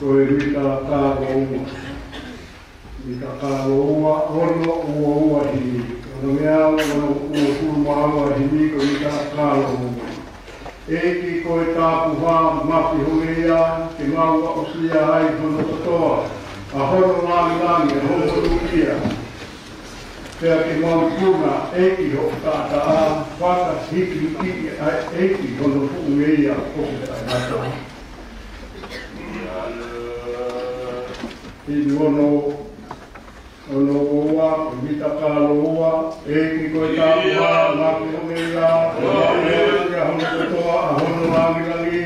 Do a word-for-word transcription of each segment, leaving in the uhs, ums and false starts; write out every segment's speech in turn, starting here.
Ko e mita kālōua. Mita kālōua, ono ua ua himi. Ono mea ono ua ua himi, ko e mita kālōua. ʻEiki ko e tāpuhā, mafi ho ngeia, ke mau aʻusia ai hono kotoa ʻa hono langilangi, ʻa hono monūʻia. Pea ke mau ikuna, ʻEiki, hoʻo taʻataʻa, fakahīkihikiʻi ʻa e ʻEiki hono fuʻu ngeia ʻoku taʻengata. Himi ono, ono ua ua, mita kālōua, ʻEiki ko e tāpuhā, mafi ho ngeia, ʻa hono kotoa ʻa hono langilangi,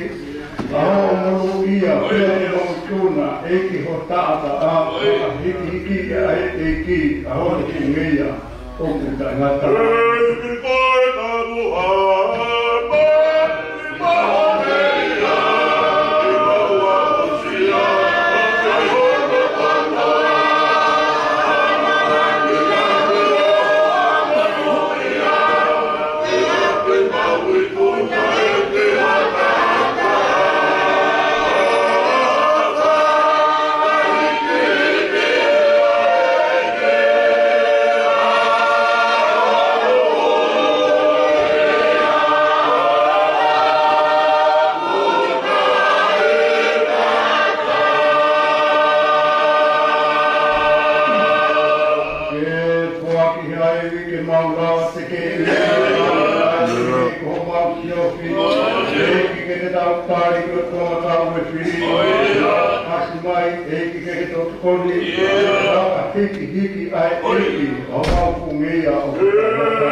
ʻa hono monūʻia. Pea ke mau ikuna, ʻEiki, hoʻo taʻataʻa, fakahīkihikiʻi ʻa e ʻEiki ʻa hono fuʻu ngeia ʻoku taʻengata. Ke foaki ha ivi ke mau lava ʻo tekeʻi ʻa e ʻEiki ko homau siofi. ʻEiki ke ke tau tali ko e konga tau me fili. ʻAsi mai, ʻEiki ke ke tokoni. Fakahīkihikiʻi ʻa e ʻEiki ʻa homau fuʻu ngeia ʻoku taʻengata.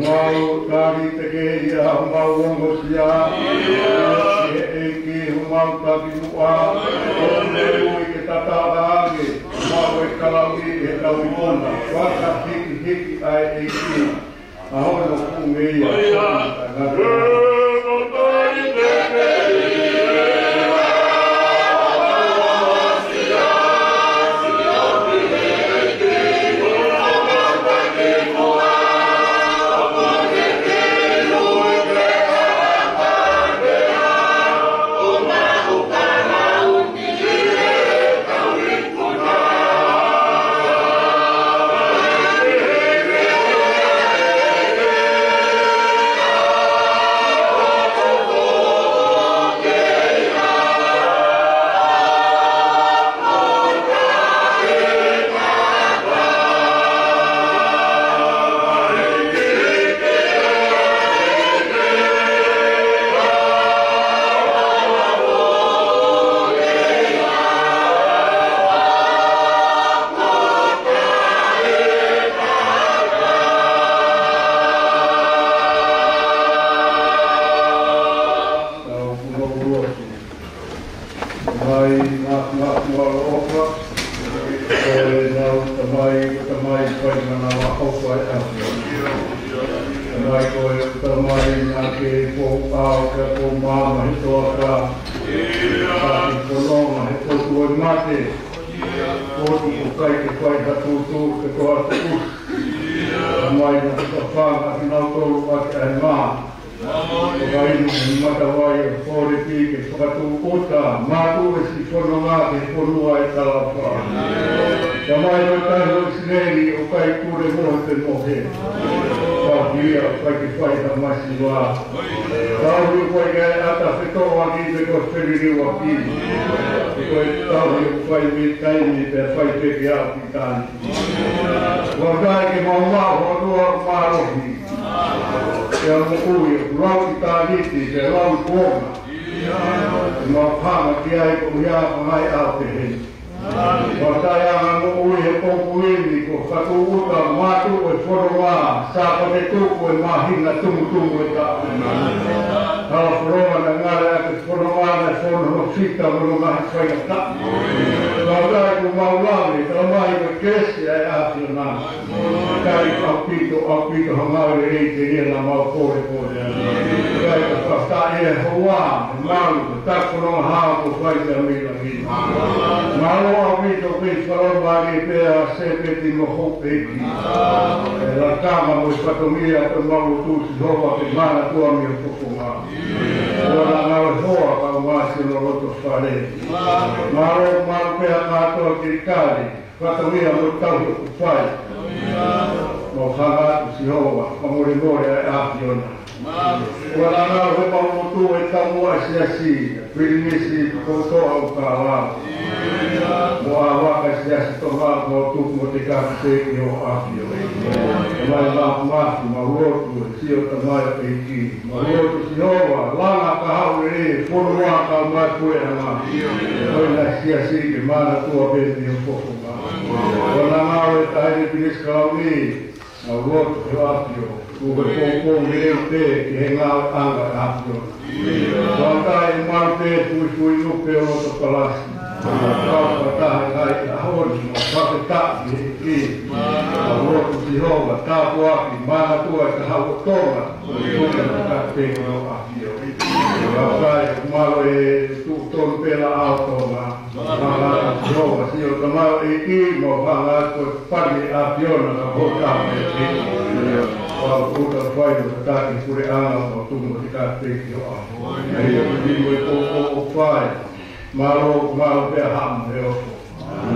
Mau talitali tekeʻi ʻa homau ongosia ki he ʻEiki homau takimuʻa, ʻo ne ui ke tatala ange homau ʻe kalauni ʻe tau mona, fakahīkihikiʻi ʻa e ʻEiki ʻa hono fuʻu ngeia. Tau punou lotu. Tamai, ngā, ngā, ngā ʻofa. Ko e nau Tamai, ko e Tamai fai manavaʻofa ʻe ʻAfio. Tamai, ko e Tamai naʻa ke foʻou pea foʻou maama he toafa. Ka ke fononga he potu ʻo e mate. Potu ʻoku ʻikai ke fai ha tūtū pe ko ha tuʻusi. Tamai, naʻa ke fafanga kinautolu ʻaki ʻa e mā. Ko e inu he matavai ʻo e fōleti ke fakatūʻuta, mātuʻu e siʻi fononga ki he fonua ʻi he talaʻofa. Tamai, ko e tauhi ʻo ʻIsileli ʻoku ʻikai pule mohe pe mohe. Tauhi ia ʻoku ʻikai ke fai ha masiva. Tauhi ʻoku ʻikai ke ʻata fetoʻoaki pe ko e feliliuaki. Ko e tauhi ʻoku fai mei taimi pea fai pē ke aʻu ki taimi. Kuo pau ke mau maʻu ho ʻOtua ʻoku mālohi. Pea moʻui ʻoku lau ʻitāniti, pea lau kuonga. Ke mau hanga ki ai koeʻuhi ko e ngaahi ʻaho pehē ni. Fakataha ʻa e moʻui he pongipongi ni, ko e fatu ʻuta mātuʻu e fononga, Sāpate tuku e māhina, tumutumu e taʻu. Hala fononga naʻe ngale ʻaki e fononga, naʻe fono hono fita mo hono ngaahi faingataʻa. Fakataha ʻoku mau lave, tala mai ko e kelesi ʻa e ʻAfiona. Kai ʻaupito, ʻaupito ha ngāue lelei telia naʻa mau kole kole. Kai ka fakataha e hoa, e malu, e taku fononga hao ko fai te amila. Mālō ʻaupito pē fakamālō pē ʻa Sēpeti mo Houʻeiki. ʻE lakanga mo e fatongia ko e mau lotu Sihova ke manatua mei he fofonga. Ua na ngāue hoa ka ʻumaʻā siʻono loto fale. Mālō, mālō pē ʻa kātoa ki kali. Fatongia mo tauhi ʻoku fai. Mau hanga atu Sihova, fakamolemole ʻa e ʻAfiona. Ua na ngāue he mau lotu e taumuʻa siasi, Pilinisi Kotoa ʻo Kalao. Mo ʻa vaka siasi Tonga, mau tuku mo te kaku pē ki ho ʻAfio. Mai ma, ma, mau lotu e sio tamai ʻEiki. Mau lotu Sihova, langa ka haʻu e fonua ka mai puleʻanga. Ko e na siasi ke manatua pē mei ho fofonga. Ko na ngāue taʻahine Pilinisi Kalauni, mau lotu ki ho ʻAfio. Kuo ke poupou lelei pē ki he ngāueʻanga ʻa e ʻAfio. Kuo kai e mau pē fuifui nupe ʻo loto palasi. Kau fakataha e ngaahi ʻaho ni, mau fakataha ki he ʻEiki. Mau lotu Sihova, tāpuaki, manatua e kahaʻu ʻo Tonga. Ko e tuka ka te ki ho ʻAfio. Kuo kai e mau e tuʻu tonu pē la ʻa Tonga. Hanga atu Sihova, sio tamai ʻEiki, mau hanga atu ko e pani ʻAfiona ka hota me te. Mau uta fai mo tataki puleʻanga, mau tuku mo te kaku pē ki ho ʻAfio. ʻAi o te mo e poupou ʻoku fai. Mālō, mālō pē ʻa hamu he ofo.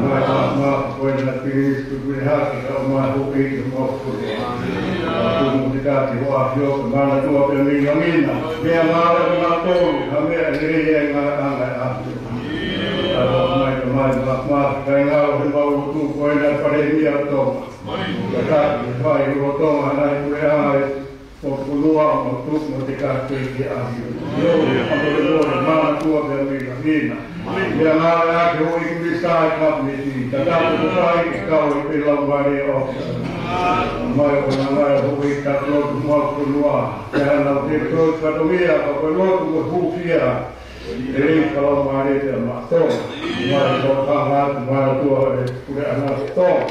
Mai ma, ma, ko e na Pilinisi Tukuʻi Hake, ka ʻo mai Houʻeiki mo Houʻeiki. Tuku mo te kaku ki ho ʻAfio, ke manatua pē mei he ngina. Meʻa mālō e matolu, ha meʻa lelei e ngaahi ʻanga ʻa e ʻAfio. Tau mai, tau mai, ma, ma, kai ngalo he mau lotu ko e na Palēmia ʻo Tonga. Ka taki, fai, ulo Tonga, nai puleʻanga e, ʻo Fonua, mau tuku mo te kaku pē ki he ʻAfio. Yo, amo le mo, manatua pē mei he ngina. Meʻa ngalo ake ho i kumisa e kapineti, tataki ko fai ke kau e pē lau mare o. Mai ʻo na ngalo ho i taku lotu mau Fonua. Ke ana o te tō fatongia, ka ko e lotu mo hūfia. ʻE lei ka lau mare te a mato. Mai ʻo hanga atu manatua e puleʻanga ʻo Tonga.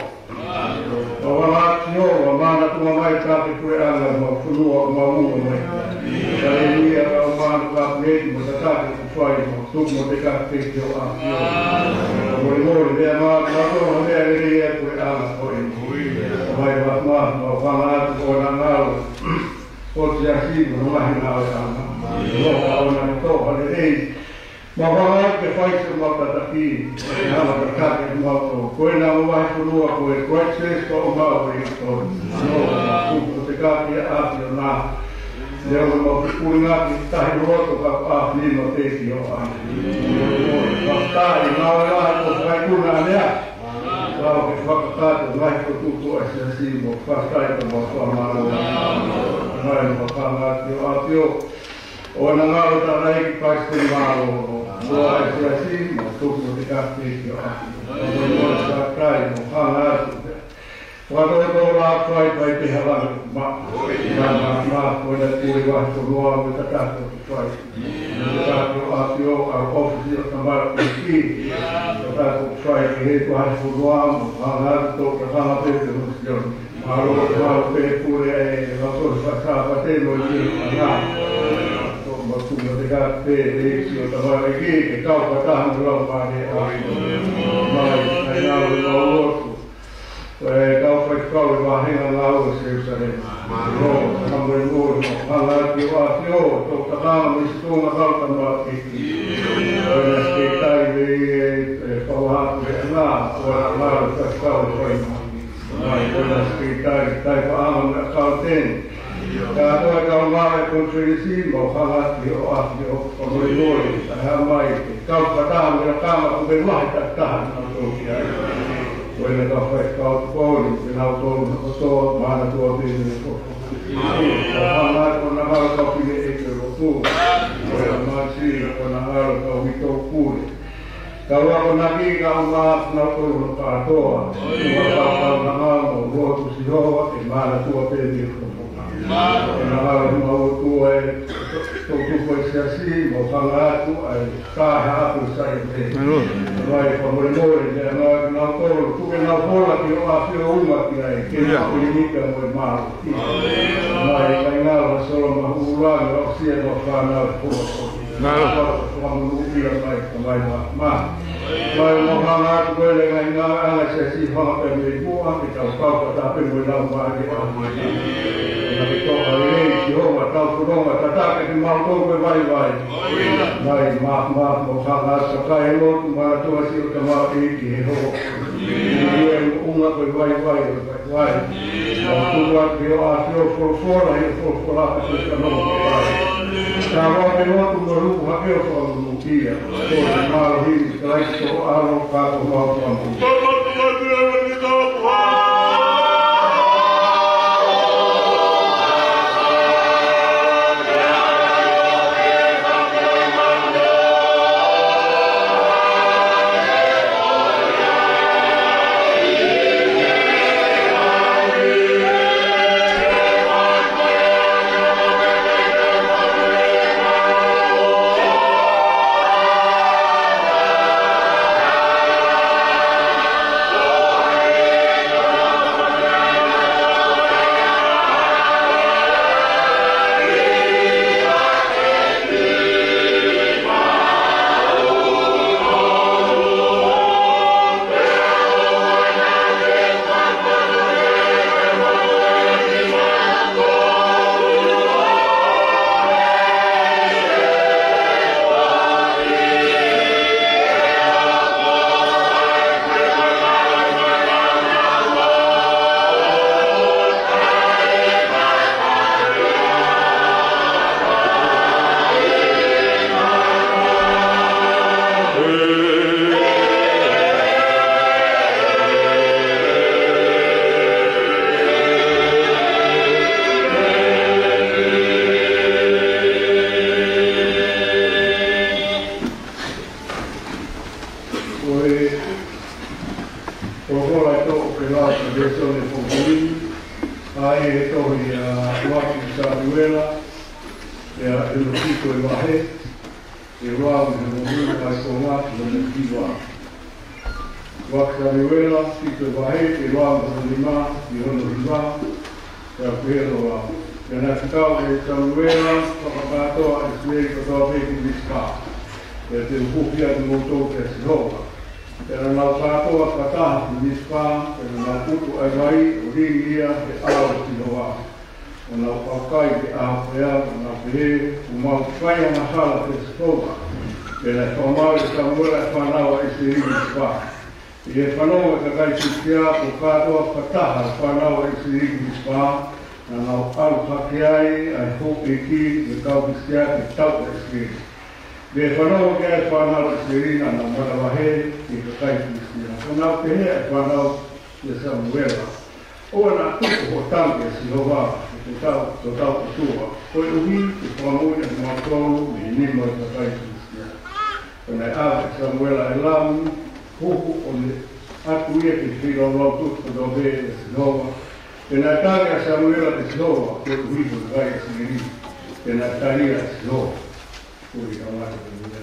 ʻO hanga atu Sihova, manatua mai e taki puleʻanga mo e fonua ʻo mau ua mai. Ka e nia ka ʻo manatua kapineti mo e tataki ʻoku fai mo tuku mo te kaku pē ki ho ʻAfio. Molemole, meʻa ma, ma tō ha meʻa lelei e puleʻanga ko eni. Mai ma, ma, ʻo hanga atu ko na ngalo. ʻO te asi mo na mahi ngalo e anga. Sihova ʻo na tō ha lelei. Mau hanga ke fai siʻemau tataki, ke hanga tataki ʻemau tō. Ko e na mau vahefonua ko e Christchurch ko ʻemau ʻi tō. No, kupu te kaku ki he ʻAfiona. Leo mau puli ngaki tahi loto ka ʻAfio mo te ki o ai. Fakataha, mau e lahi ko fai kuna anea. Kau ke fakataha, ngai ko tuku ai siasi mo fakataha ka mau fakamālō. Ngai mo hanga ki ho ʻAfio. ʻO na ngalo ta rai ki Palesiteni Mālōlō. Ko e siasi, mo tuku mo te kaku pē ki o ai. Mo mo sa kai, mo hanga atu. Fakatōtō la fai fai te hala ma. Ma, ma, ma, ko na kuri wa ko loa mo tataki ʻoku fai. Tataki ʻo ʻAfio, ʻa e ʻōfisi ʻo Tamara ʻEiki. Tataki ʻoku fai ki he kua he fonua, mo hanga atu tō ka hanga pē pē mo Sione. Mālō, mālō pē pule e lako fakataha pē mo e anga. Tō mātuʻa mo te kaku pē, ʻEiki ʻo Tamara ʻEiki, ke kau fakataha mo lau mare ʻa. Mai, mai ngalo e mau lotu. Ko e kau faifekau e vāhenga ngāue ʻo Selusalema. Mālō, ka mo e ngolo, mo hanga ki o ʻAfio, tō takanga mo e sitonga kau Tamara ʻEiki. Ko e na sekelitali mei e, e, Fauhaku e anga, ko e na ngalo faifekau e fai mai. Mai, ko e na sekelitali, taipaʻanga mo e ʻakauteni. Ka ko e kau ngāue konifelenisi, mau hanga ki o ʻAfio, ka mo e ngolo, ka ha mai, kau fakataha mo e lakanga, ko e mahi ka taha, na tō ki ai. Ko e na kau faifekau tokoni, ke nau tō, na kotoa, mana tō pē mo e kofo. Hanga ko na ngalo kau pine e ke lotu. Ko e na masi, ko na ngalo kau mito pule. Kau akonaki, kau maʻa, kau kolo no kātoa. Kau kau na ngau mo lotu Sihova, ke manatua pē ni ko mo. Ke na ngau mo lotu e, tō tupu e siasi, mo hanga atu ai, ka ha atu sai te. Vai, pa mo le mo le, ke ngau, ngau kolo, tuku ke ngau kola ki ʻo ʻafio uma ki ai, ke ngau limita mo e mau. Mai, mai ngau, solo ma hula, ngau sia, ngau fānau, kola. Mālō. Fakamonūʻia mai, ka mai ma, ma. Mai mo hanga atu ko e le ngai ngā anga se si hanga pē mei muʻa, ke tau kau ka tape mo lau ma ake a mai. Na ke toka lelei Sihova tau fononga, tatake ke mau tau ko e vaivai. Mai ma, ma, mo hanga atu ka e lotu ma tua si o tama e ki he ho. Ia e unga ko e vaivai, ko e vaivai. Mo tuku atu ke ʻafio folofola, ʻi he folofola ka te kano mo e vaivai. Ka mo ke lotu mo luku hake ʻo fakamonū ia. Ko e mālohi ni Kalaisi ko ʻAlo ka ko mau ka mo. Ko e folofola ʻe toko ua ʻo e lēsoni ʻo e pongipongi ni, ʻa ia ʻi he tohi ʻa ʻuluaki Samuela, ʻi hono fitu ʻo e vahe, ʻi he ua mo hono nima ʻa e konga, ki hono hiva. ʻUluaki Samuela, fitu ʻo e vahe, ʻi he ua mo hono nima, ki hono hiva, ʻa ia ko e lau. Pea naʻe fekau ʻe Samuela, fakakātoa ʻa ʻIsileli kotoa pē ki Misipa. Pea te u huufi ʻa kimoutolu kia Sihova. Pea naʻa nau kātoa fakataha ki Misipa, pea naʻa nau putu ʻa e vai, ʻo lingi ia he ʻao ʻo Sihova. ʻO nau ʻaukai he ʻaho ko ia, ʻo nau pehē, kuo mau fai angahala kia Sihova. Pea naʻe fakamaau ʻe Samuela ʻa e fānau ʻa ʻIsileli ʻi Misipa. ʻI he fanongo ʻa e kakai Filisitia, kuo kātoa fakataha ʻa e fānau ʻa ʻIsileli ʻi Misipa, naʻa nau ʻalu hake ai ʻa e houʻeiki ʻo e kau Filisitia ke tauʻi ʻa ʻIsileli. Pea fanongo ki ai ʻa e fānau ʻa ʻIsileli, naʻa nau manavahē ki he kakai Filisitia. Pea naʻe pehē ʻa e fānau kia Samuela, ʻOua naʻa tuku hoʻo tangi kia Sihova, ko hotau, ko hotau ʻOtua, koeʻuhi ke fakamoʻui ʻa kimautolu mei he nima ʻo e kakai Filisitia. Pea naʻe ʻave ʻe Samuela ʻa e lami, huhu ʻo ne ʻatu ia ki he feilaulau tutu kotoa pē ʻia Sihova. Pea naʻe tangi ʻa Samuela kia Sihova koeʻuhi ko e kakai ʻa ʻIsileli. Pea naʻe tali ia ʻe Sihova. Ko ia ʻoku mate ko ia.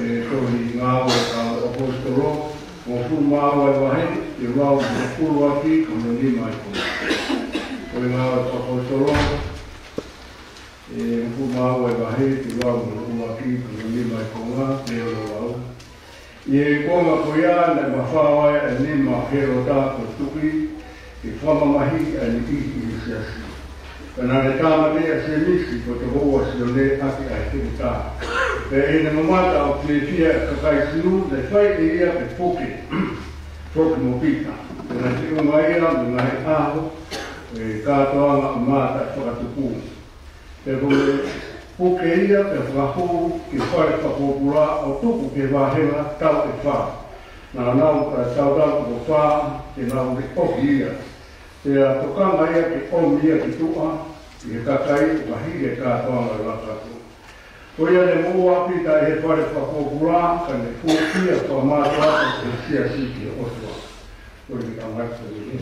Ko e Ngāue ʻa e Kau ʻAposetolo, hongofulu mā ua e vahe, ki he valu mo e hongofulu ʻaki hono nima e konga. Ko e Ngāue ʻa e Kau ʻAposetolo, e hongofulu mā ua e vahe, ki he valu mo e hongofulu ʻaki hono nima e konga, pea ʻoku lau. ʻI he konga ko ia naʻe mafao ai ʻa e nima ʻo Hēlota ko e tuʻi, ke fakamamahiʻi ʻa e niʻihi ʻi he siasi. Pea naʻe tāmateʻi ʻa Sēmisi ko e tokoua ʻo Sione ʻaki ʻa e heletā. Pea ʻi heʻene mamata ʻo fiefia ʻa e kakai Siu, naʻe fai ʻe ia ke puke foki mo Pita. Pea naʻe feʻunga ia mo e ngaahi ʻaho ʻo e kātoanga ʻo Mata ʻo e Fakatupu. Pea ko e puke ia pea fakahū ki he fale fakapōpula ʻo tuku ki he vāhenga taʻu ʻe fā. Naʻa nau tautau ʻe fā ke nau leʻohi ia. Pea tokanga ia ke ʻomi ia ki tuʻa ʻi he kakai ʻoka hili e kātoanga ʻo e laka atu. Ko ia ne moʻua ʻa Pita ʻi he fale fakapōpula, ka ne hūfia fakamātoato ʻe he siasi ki he ʻOtua. Ko e kiʻi tangata ko eni.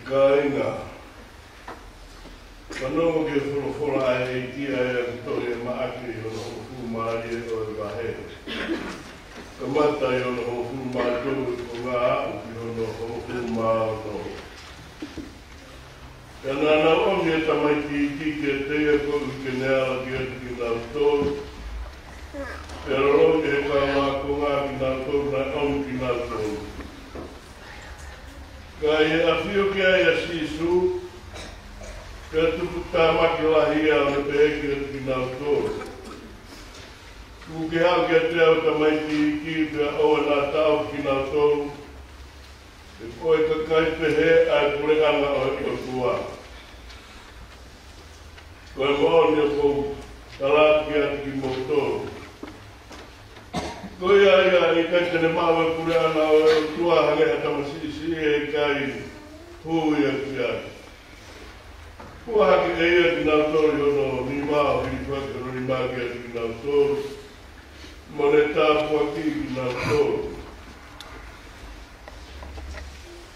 Kāinga, fanongo ki he folofola ʻa e ʻEiki ʻa ia ʻoku tohi ʻe Maʻake ʻi hono hongofulu mā ua ʻo e vahe. Kamata ʻi hono hongofulu mā tolu ʻi he konga aʻu ki hono hongofulu mā ono. Pea naʻa nau ʻomi ʻa e tamaiki iiki kiate ia koeʻuhi ke ne ala kiate kinautolu. Pea lolomi ʻe he kau ākonga kinautolu naʻe ʻomi kinautolu. Ka ʻi he ʻafio ki ai ʻa Sīsū, pea tuputāmaki lahi ia ʻo ne pehē kiate kinautolu, Tuku ke haʻu kiate au ʻa e tamaiki iiki, pea ʻoua naʻa taʻofi kinautolu, he ko e kakai pehē ʻa e puleʻanga ʻo e ʻOtua. Ko e moʻoni ʻoku ou tala atu kiate kimoutolu, ko ia ia ʻe ʻikai te ne maʻu ʻa e puleʻanga ʻo e ʻOtua hangē ha tamasiʻi siʻi ʻe ʻikai hū ia ki ai. Kuo hake ʻe ia kinautolu ʻi hono nima ʻo hilifaki hono nima kiate kinautolu, mo ne tāpuakiʻi kinautolu.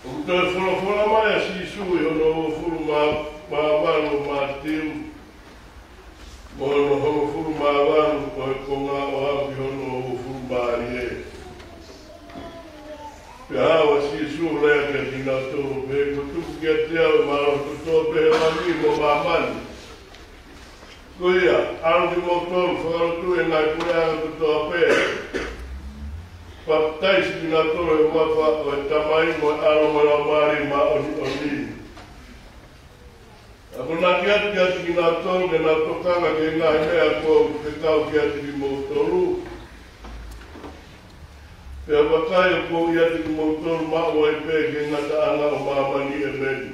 ʻOku toe folofola mai ʻa Sīsū ʻi hono hongofulu mā, mā valu ʻo Mātiu, mo hono hongofulu mā valu ʻo e konga ʻo aʻu ki hono hongofulu mā ua. Pea haʻu ʻa Sīsū ʻo lea kiate kinautolu ʻo pehē, Kuo tuku kiate au ʻa e mālohi kotoa pē ʻi he langi mo māmani. Ko ia, ʻalu kimoutolu, fakalotuʻi ʻa e ngaahi puleʻanga kotoa pē, papitaiso kinautolu ʻi he huafa ʻo e Tamai mo e ʻAlo mo e Laumālie Māʻoniʻoni. ʻIate kinautolu ke nau tokanga ki he ngaahi meʻa kuo u fekau kiate kimoutolu. Pea vakai, ʻoku ou ʻiate kimoutolu maʻu ai pē ki he ngataʻanga ʻo māmani, ʻēmeni.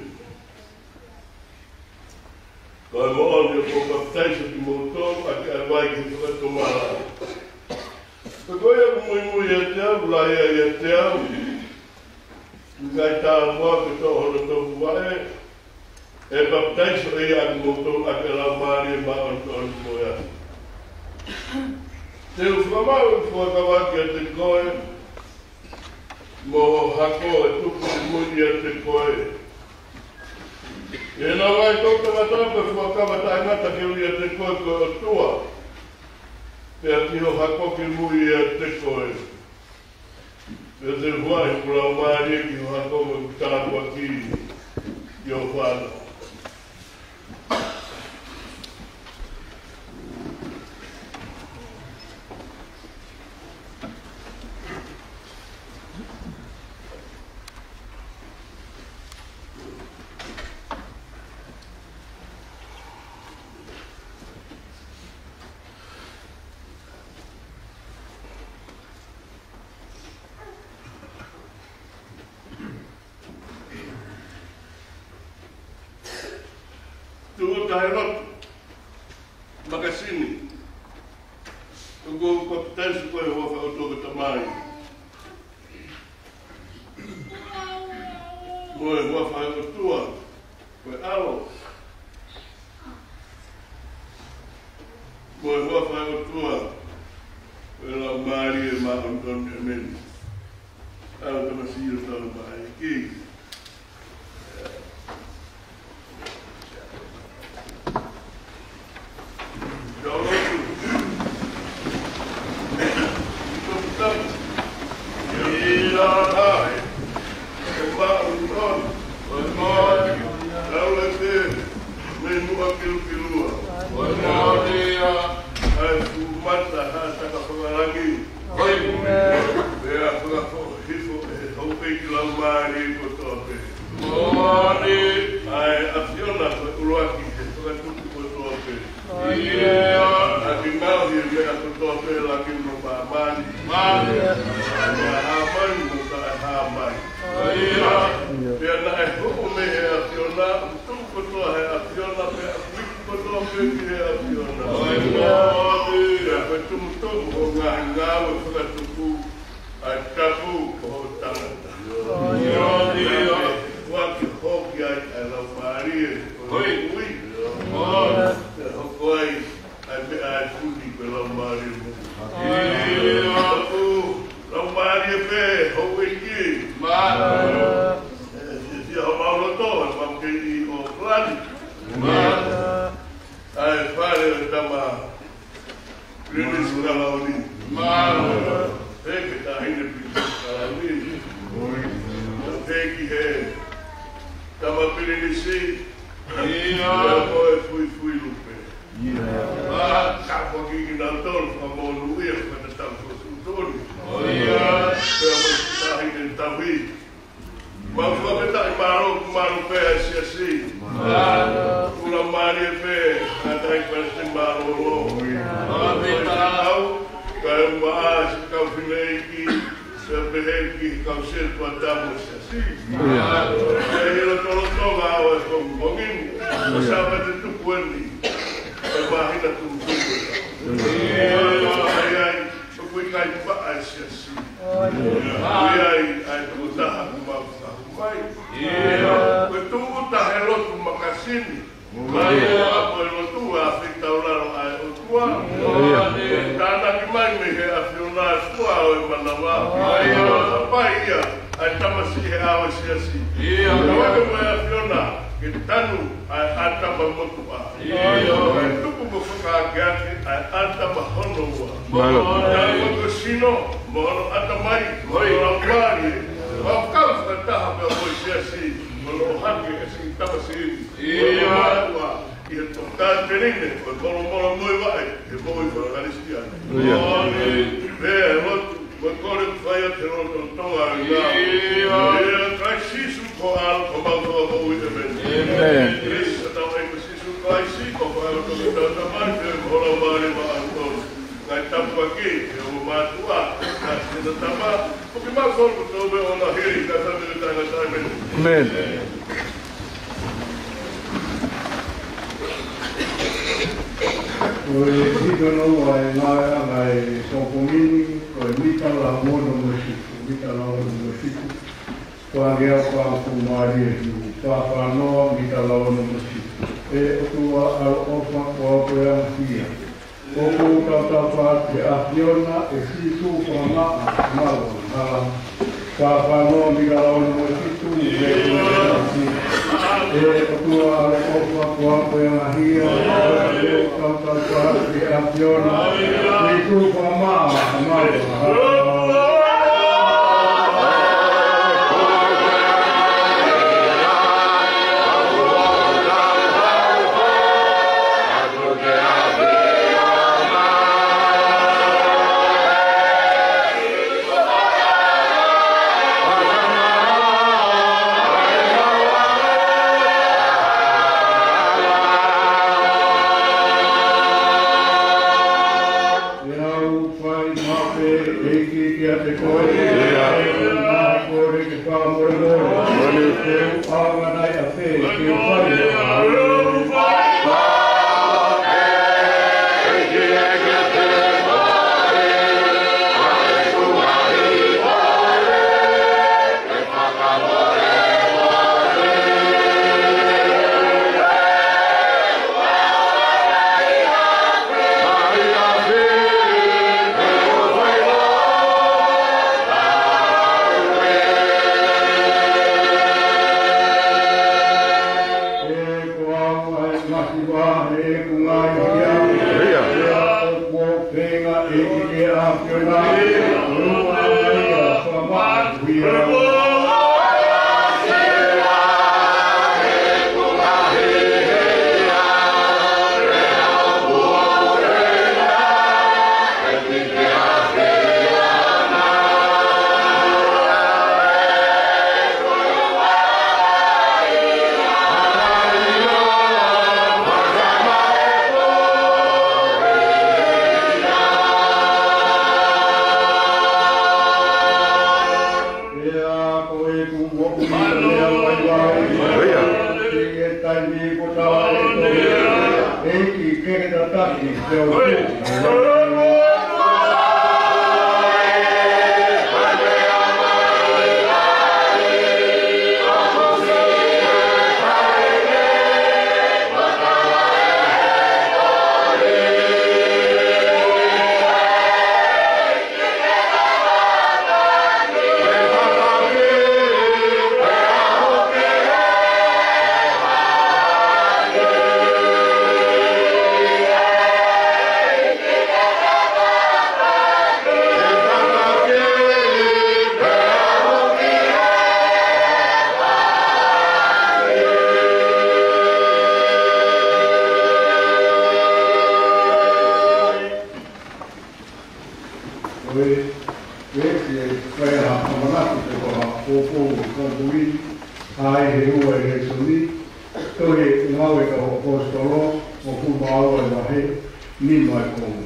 Ko e moʻoni ʻoku ou papitaiso kimoutolu ʻaki ʻa e vai ki he fakatomala. Pea ko ia ʻoku muimui ʻiate au, lahi ai ʻiate au, ʻikai tāpuaki ke toʻo hono topuvaʻe, ʻe papitaiso ʻe ia kimoutolu ʻaki ʻa e Laumālie Māʻoniʻoni mo e afi. Te u fakamaʻu ʻeku fuakava kiate koe, mo ho hako ʻe tuku ʻi mui ʻiate koe. ʻE nau ʻai ʻe he toʻutangata ko e fuakava taʻengata ke ui ʻiate koe ko e ʻOtua, pea ki ho hako ki mui ʻiate koe. Pea te u huaʻi hoku Laumālie ki ho hako mo ʻeku tāpuaki ki ho fānau. Tūʻuta he lotu. Makasini. ʻOku ou papitaiso koe ʻi he huafa ʻo e ʻOtua ko e Tamai, mo e huafa ʻo e ʻOtua ko e ʻAlo, mo e huafa ʻo e ʻOtua ko e Laumālie Māʻoniʻoni, ʻēmeni. ʻAlu tamasiʻi ʻo tau maʻa e ʻEiki. Hoi. Pea fakafoʻohifo ʻe he houʻeiki laumālie kotoa pē. Moʻoni. ʻA e ʻAfiona ko e ʻuluaki he fakatupu kotoa pē. ʻIo. ʻAki ngaohi e meʻa kotoa pē, ʻuluaki mo māmani. Māmani. Meʻa hā mai mo taʻehāmai. ʻIo. Pea naʻe hoko mei he ʻAfiona, tuʻu kotoa he ʻAfiona, pea ʻoku iku kotoa pē ki he ʻAfiona. ʻIo. Pea ko e tumutumu ʻo e ngaahi ngāue fakatupu, ʻa e tapu ko hoʻo tangata. ʻIo, ʻio. ʻUluaki hoko ai ʻa e Laumālie ʻo e Moʻui. Pea hoko ai ʻa e meʻa ʻa e fuli ko e Laumālie Moʻui. ʻIo. Ko e Laumālie pē houʻeiki. Mālō. ʻE, ʻe, ʻe, homau loto, ʻemau kei ʻi ʻAokalani. Mālō. ʻA e fale ʻo e tama Pilinisi Kalauni. Mālō. Pehē ki he Taʻahine Pilinisi Kalauni. Pehē ki he tama Pilinisi. ʻIo. Pea ko e Fuifui Lupe. ʻIo. Pea ka ko kinautolu fakamonūʻia, fakatatau ko e tuʻutuʻuni. ʻIo. Pea mo e Taʻahine Tauhi. Mau fakafetaʻi, mālō, mālō pē ʻa e siasi. Mālō. Kula mālie pē ʻa e taʻahine palesiteni mālōlō. Mālō pē. Mau ka e maʻa siʻi kau fineʻeiki, pea pehē ki he kau sētuata mo e siasi. Mālō. Pea ʻi he lotolotonga ʻo e pongipongi ni, ʻo Sāpate tupu eni, ʻe māhina tuʻutuʻuni. Mālō. ʻOku ʻikai paʻa e siasi. ʻOku ʻi ai ʻa e tokotaha kuo mau fakahaʻu mai. Ko e tūʻuta he lotu makasini. Mai ʻa e ʻapi lotu ʻa e fetaulaki ʻa e ʻOtua. Tānaki mai mei he ʻAfiona ʻa e fua ʻo e manava. Hapai ia ʻa e tamasiʻi he ʻao ʻo e siasi. Tauake mo e ʻAfiona ke tanu ʻa e ʻatama motuʻa. ʻIo. Kae tuku mo fakaakeake ʻa e ʻatama hono ua. Mālō. Tauake ko e sino, mo hono ʻatamai, mo hono laumālie. Mau kau fakataha pea mo e siasi, mo ʻohake ʻa e siʻi tamasiʻi ni. ʻIo. Mo e mātuʻa, ʻi he tokāteline ʻo e molomolo mo e vaʻe, he moʻui faka-Kalisitiane. ʻIo. Pea e lotu, mo e kole ʻoku fai atu he lotolotonga ʻo e ngāue. ʻIo. ʻIa Kalaisi Sīsū ko e ʻAlo, ko homau Fakamoʻui, ʻēmeni. ʻĒmeni. Kalaisi, ʻa e tau ʻai ko Sīsū ko ʻOtua, ʻa e Tama, ʻoku mau kole kotoa pē ʻo na hiri, ka ta me ta na ta me. ʻĒmeni. Ko e hito noa ʻa e ngaahi ʻa e pongipongi ni, ko e mita lauono mo e fitu, mita lauono mo e fitu. Ko e ʻaho ko ē ʻoku mālie ʻi he fakafānau mita lauono mo e fitu. ʻE ʻOtua ʻaloʻofa, ko au ko e ʻAfiona. ʻOku ou tautapa ki he ʻAfiona ʻe Sīsū Fakamaʻa Malu ʻo e Hala. Fakafānau mita lauono mo e fitu, ʻe ʻOtua ʻaloʻofa, ko au ko e ʻAfiona. ʻOku ou tautapa ki he ʻAfiona ʻe Sīsū Fakamaʻa Malu ʻo e Hala. ʻE au fai maʻu pē, ʻEiki, kiate koe, ʻa e ngaahi kole ke fakamolemole. Te u ʻamanaki ʻa e pē ke u fai. ʻE ko au ʻa e masiva ʻi heʻeku ngaahi hia. ʻIo. ʻOku ou feinga ʻEiki ke ʻAfiona, ʻo ʻoua naʻa ia fakamaʻa ia. ʻIo, ko e kumu o kumu ia vaivai. ʻIo. Ki he taimi ko ē ʻoku tau ʻi ai. ʻEiki, ke ke tataki, te u tuʻu. Ko e, ko e, ko e fai ha ʻamanaki pe ko ha poupou ʻi he pongipongi ni, ʻa ia ʻe ua ʻi he lēsoni, tohi Ngāue ʻa e Kau ʻAposetolo, hongofulu mā ua ʻa e vahe, nima ʻa e konga.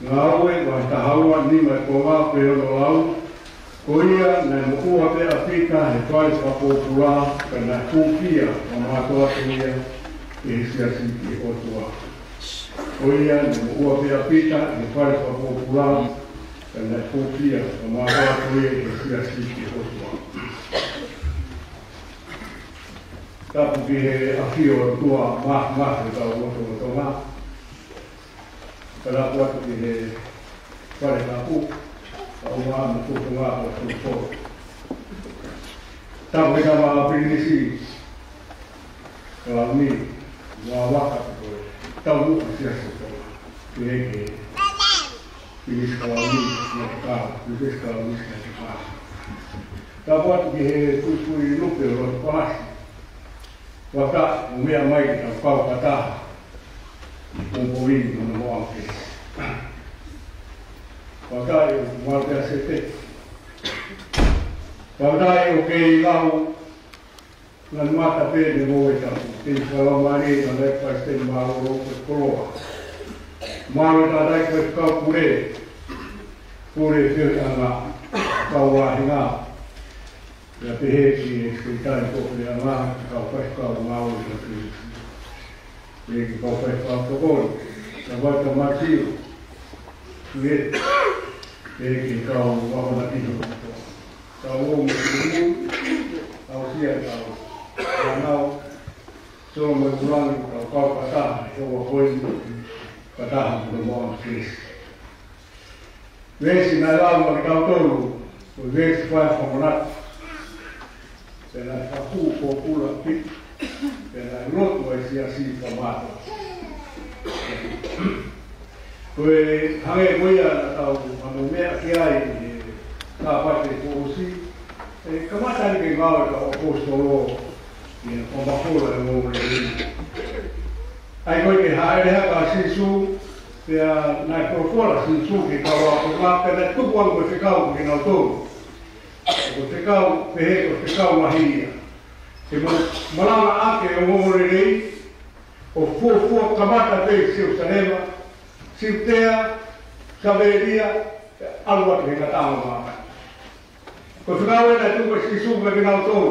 Ngāue vahe taha ua, nima ʻa e konga, pehē hono lau: Ko ia naʻe moʻua pē ʻa Pita ʻi he fale fakapōpula, ka naʻe hūfia fakamātoato ia ʻe he siasi ki he ʻOtua. Ko ia naʻe moʻua pē ʻa Pita ʻi he fale fakapōpula, ka naʻe hūfia fakamātoato ia ʻe he siasi ki he ʻOtua. Tapu ki he ʻafio ʻa e ʻOtua mafimafi ʻo e kau lotolotonga. Tapu atu ki he fale tapu, ʻa e ʻOtua mo e tufunga ʻo e tufunga. Tapu ki he tama Pilinisi Kalauni, mo e vaka ko e taumuʻa siasi ʻo Tonga. Pehē ki he Pilinisi Kalauni Naʻe Kau, Pilinisi Kalauni Naʻe Kau. Tapu atu ki he puipui lupe ʻo Lotopalasi. Fakataha, ʻo meʻa mai ke tau kau fakataha ʻi he pongipongi ni mo hono moʻangakē. Fakataha ʻi he malu pea sete. Fakataha ʻi he kei lau, ngaahi mata pē ne mo e tapu. Tēniti fakalaumālie, ngaahi palesiteni mālōlō ko e koloa. Mālō e tangataʻeiki faifekau pule. Pule pē ʻa e kau vahenga. Pea pehē ki he Sekelitali Kofiʻanga, kau faifekau ngāue ʻa e Kalisitiane. Pea ki he kau faifekau tokoni, kau vai ka matio. Pea, pea ki he kau akonaki. Kau ō mo e kau, kau sia kau. Kau nau, so mo e kulangi, kau kau kata, so wa koi, kata, mo e mo. Veesi naʻe lau maʻa kitautolu, ko e veesi fai fakamanatu. Pea naʻe fakapōpula pē, pea naʻe lotu ai e siasi fakamātoato. Ko e hangē ko ia naʻa tau fakameʻa ki ai he Sāpate kuo ʻosi, ʻe kamata ni ke ngāue ʻa e kau ʻaposetolo, ʻi he fakafola ʻo e ongoongolelei. ʻA ia ko e hāʻele hake ʻa Sīsū, pea naʻe folofola ʻa Sīsū ki he kau ākonga, pea naʻe tuku ange ko e fekau kiate kinautolu. Ko e fekau, pehē ko e fekau lahi ia. Ke ma-, malanga ʻaki e ongoongolelei, ʻo fuofua kamata pē ʻi Selusalema, Siutea, Samēlia, ʻalu atu ki he ngataʻanga ʻo māmani. Ko e fekau ena naʻe tuku ʻe Sīsū kiate kinautolu,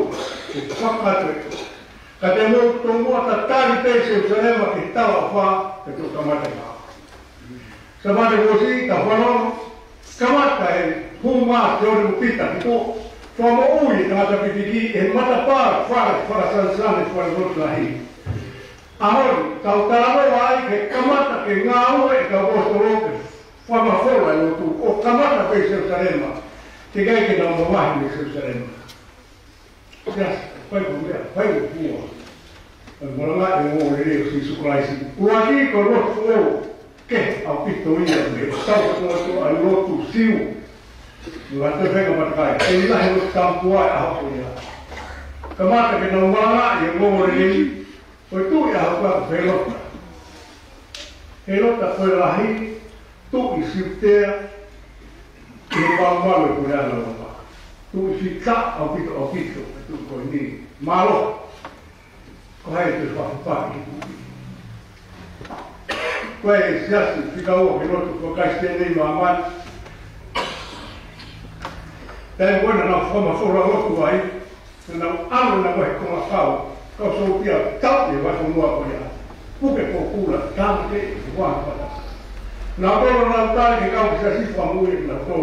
ʻo fakakakato. Ka te mou tomuʻa tatali pē ʻi Selusalema ki he talaʻofa, pea toki kamata ʻi he Sāpate kuo ʻosi, ka fanongo, kamata e hū mai ʻa Sione mo Pita ki tuʻa, fakamoʻui e tangata pitiki ʻi he matapā ʻo e fale fakasanesane, falelotu lahi. ʻAho ni, tau talanoa ai ki he kamata ke ngāue e kau ʻaposetolo ke fakamafola e lotu, ʻo kamata pē ʻi Selusalema, teʻeki ai ke nau mavahe mei Selusalema. Yes, fai ko e meʻa, fai ko e fua. ʻA e malanga e ongoongolelei ʻo Sīsū Kalaisi. ʻUluaki ko e lotu foʻou, kehe ʻaupito ia mei he tau katoa ʻa e lotu Siu. Mo e ʻAtofenga Matakai, ʻe ʻi ai e lotu tapu ai ʻa e ʻaho ko ia. Kamata ke nau malanga e ongoongolelei, ko e tuʻi ʻa e ʻaho ko ia ko Helota. Helota ko e lahi, tuʻi Siutea, ʻi he malumalu ʻo e Puleʻanga Loma. Tuʻi fika ʻaupito, ʻaupito, e tuʻi ko eni. Mālō. Ko hai te fakapaki. Ko e siasi fika ua ke lotu ko Kalisitiane ʻi māmani. Taimi ko ē naʻa nau fakamafola lotu ai, naʻa nau ʻalu naʻa nau he konga kau, kau sōtia tau e vahefonua ko ia. Puke pōpula, tāmate, ua pata. Naʻa nau tala ki he kau siasi fakamoʻui naʻa nau tō.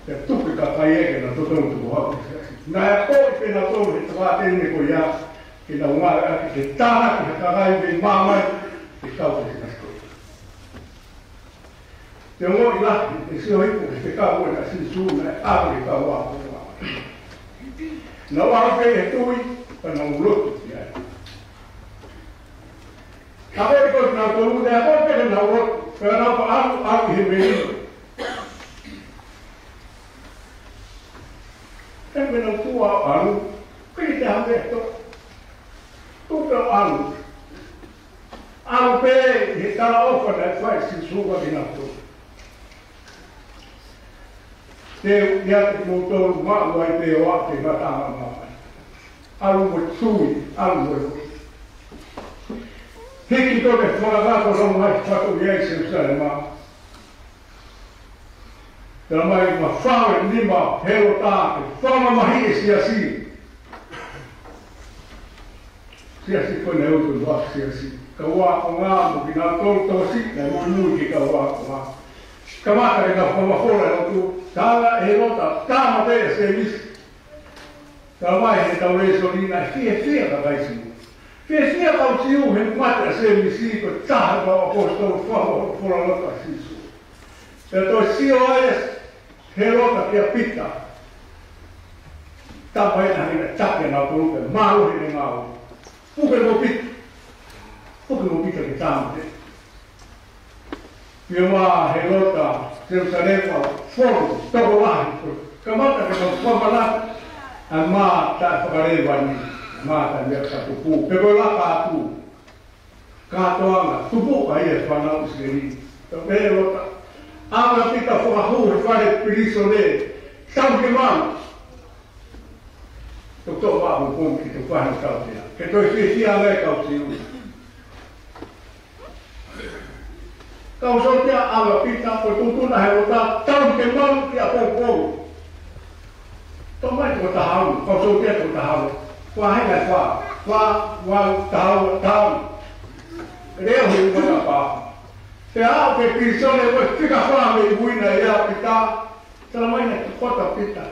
Pea tuku e kakai ia ke nau totonu tuku hake ki he siasi. Naʻe akoʻi pē nautolu he tokāteline ko ia, ke nau ngāueʻaki ke tānaki ha kakai mei māmani ke kau ki he siasi ko ia. Te ongoʻi lahi, ʻe sio hifo ki he fekau ʻa Sīsū naʻe ʻave ki he kau ākonga. Nau ʻalu pē he tuʻi, pea nau lotu ki ai. Ka ko e ko nautolu, naʻe akoʻi pē ke nau lotu, pea nau ʻalu, ʻalu he melino. Pea mei he tuʻa ʻalu, pea te hake to. Tuʻa ʻalu. ʻAlu pē he talaʻofa naʻe fai ʻe Sīsū kiate kinautolu. Te u ʻiate kimoutolu maʻu ai pē ʻo aʻu ki he ngataʻanga ʻo māmani. ʻAlu mo e tui, ʻalu mo e lotu. Hiki toke fakakakato ʻo nau mai fakatoʻo ia ʻi Selusalema. Talamai naʻe fai e nima ʻo Helota ke fakamamahiʻi e siasi. Siasi ko ē naʻe utu ʻa e siasi. Kau ākonga mo kinautolu tokosiʻi naʻe muimui ki he kau ākonga. Kamata ke nau fakamafola e lotu, tala ʻe Helota, tāmateʻi ʻa Sēmisi. Talamai he tau lēsoni naʻe fiefia e kakai Siu. Fiefia e kau Siu he mate ʻa Sēmisi ko e taha e kau ʻaposetolo fakamafola lotu ʻa Sīsū. Pea toe sio ai ʻa Helota kia Pita. Talamai naʻa ne taki ʻa nautolu pea mālohi ʻene ngāue. Puke mo Pita. Puke mo Pita ke tāmateʻi. Pea ʻi Helota, Selusalema, fonu, tokolahi, kamata ke nau fakamanatu ʻa e mā taʻefakalevani, mā taʻe meʻa ka tupu, pe ko e laka atu. Kātoanga, tupuʻa ia e fānau ʻIsileli. Pea ʻi Helota, ʻalu ʻa Pita ʻo fakahū he fale pilīsone, tau ke mau. Tau toʻo ʻa e pō ki he tau fānau tautea. Ke toe fiefia ange e kau Siu. Kau sōtia ʻalu ʻa Pita, ko e tuʻutuʻuni ʻa Hēlota, tau ke malu ki ʻapoupou. Tau mai toko taha ua, kau sōtia toko taha ua. Fā hena e fā, fā, ua, taha ua, taha ua. Leo he ua na pā. Pea aʻu ki he pilīsone ʻo e fika fā mei mui na ia Pita, tala mai naʻe tokota Pita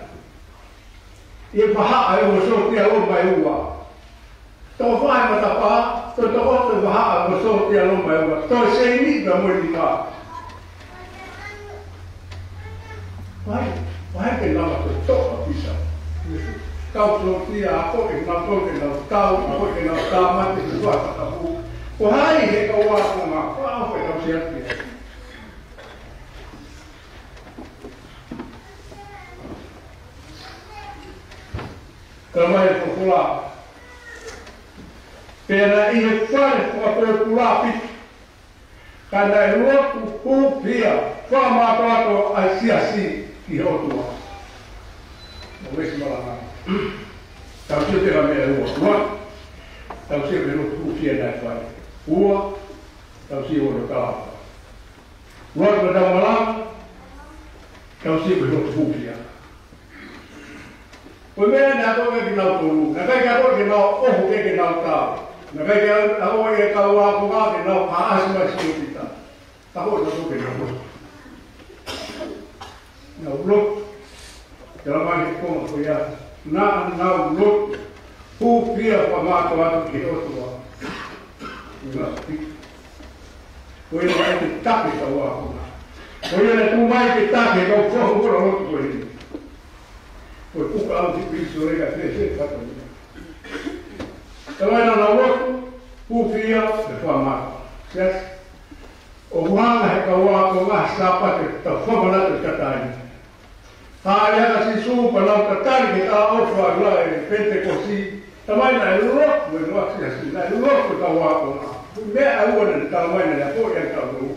ʻi he vahaʻa ʻo e sōtia ʻo Loma ʻe ua. Toko fā e matapā, toe tokota e vahaʻa ʻo e sōtia ʻo Loma ʻe ua. Toe seini pea mo e nima. Vai, vai ke lava ko e toʻa Pita. Kau sōtia, ako ke nau tau ke nau tau, ako ke nau tāmate ki he fakatapu. Ko hai he kau ako ma, ko au ke kau siatia. Tala mai e folofola. Pea naʻe ʻi he fale fakapōpula ʻa Pita, ka naʻe lotu hūfia fakamātoato ʻa e siasi ki he ʻOtua. Mo e siʻi malanga. Tau sio ki he meʻa ʻe ua. Ua. Tau sio ki he lotu hūfia naʻe fai. Ua. Tau sio ki hono kalanga. Ua, ko e tau malanga, tau sio ki he lotu hūfia. Ko e meʻa naʻe akoʻi kiate kinautolu, naʻe ʻikai ke akoʻi ke nau ʻoho ke, ke nau tau. Naʻe ʻikai ke akoʻi ʻe he kau ākonga ke nau ʻaʻasi mai ʻa Pita. Akoʻi naʻe akoʻi ke nau lotu. Nau lotu. Tala mai he konga ko ia, naʻa nau lotu hūfia fakamātoato ki he ʻOtua. Ko ia naʻe ʻai ke taki e kau ākonga. Ko ia naʻe tuʻu mai ke taki e kau folofola lotu ko eni. Ko e puka ʻalu ki pilīsone ka fēfē e fatongia. Tala mai naʻa nau lotu hūfia fakamātoato. Siasi, ʻoku hanga he kau ākonga he Sāpate ʻo tau fakamanatu e tatae. Hāʻele ʻa Sīsū pea nau tatali ki he talaʻofa ʻo e Penitekosi. Tala mai naʻe lotu e lotu ʻa e siasi, naʻe lotu e kau ākonga. Meʻa ʻe ua naʻe tala mai naʻe akoʻi ʻe kinautolu.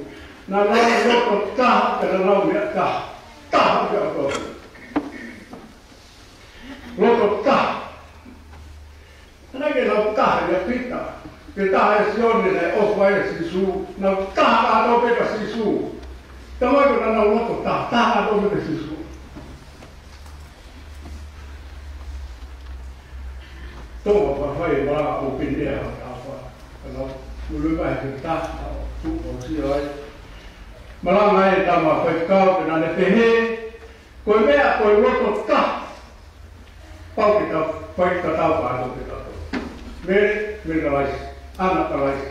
Naʻa nau loto taha, pea naʻa nau meʻa taha. Taha pea ʻoku loto taha. Naʻe ʻikai ke nau taha ʻia Pita, pe taha ʻia Sione naʻe ʻofa ai ʻa Sīsū, nau taha kātoa pē kia Sīsū. Tala mai ko ʻenau loto taha, taha kātoa pē kia Sīsū. Tō ma pa fai e malanga ʻo pehē ʻa e tafa. Ka nau, mulu mai he taha, ʻo tuʻu ʻo sio ai. Malanga e tama faifekau, pea naʻa ne pehē, ko e meʻa ko e loto taha. Pau ke tau, fai tatau kātoa ke tau. Mele, Mele Kalaisi, Ana Kalaisi,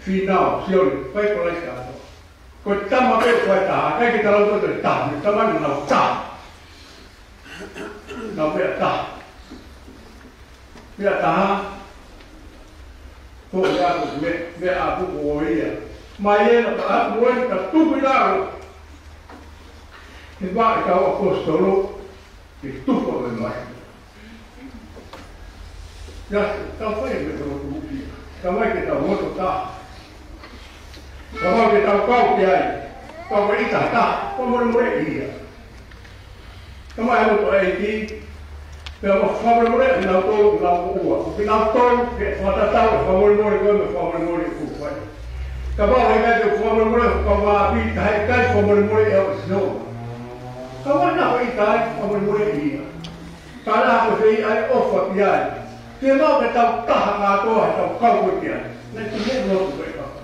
Fīnau, Sione, fai Kalaisi kātoa. Ko e tama pē fai taha, ʻikai ke tala ʻo te taha, mo e tama naʻa nau taha. Nau meʻa taha. Meʻa taha. Ko ia ko e meʻa, meʻa ʻapu ko ia. Mai ena ka ʻapu eni ka tuku ʻi lalo. He vaʻe kau ʻaposetolo, ke tuku ʻo e mai. Ia, tau fai e meʻa ko e lotu hūfia. Tau mai ke tau loto taha. Tau mai ke tau kau ki ai. Tau mai ʻita taha. Tau molemole ia. Tau mai loto ʻEiki. Pea mo fakamolemole ʻa kinautolu, kinautolu ʻoku ʻikai ke tau ke fakatatau e fakamolemole ko e meʻa fakamolemole ʻoku fai. Kapau he ʻikai ke fakamolemole, ka ua ʻapi, ka he ʻikai fakamolemole ʻe au ʻe Sihova. Ka ua na ko e ʻikai fakamolemole ia. Ka la ko e fai ai ʻofa ki ai. Ke mau ke tau taha kātoa he tau kau ko ki ai. Naʻe te he lotu ko e papa.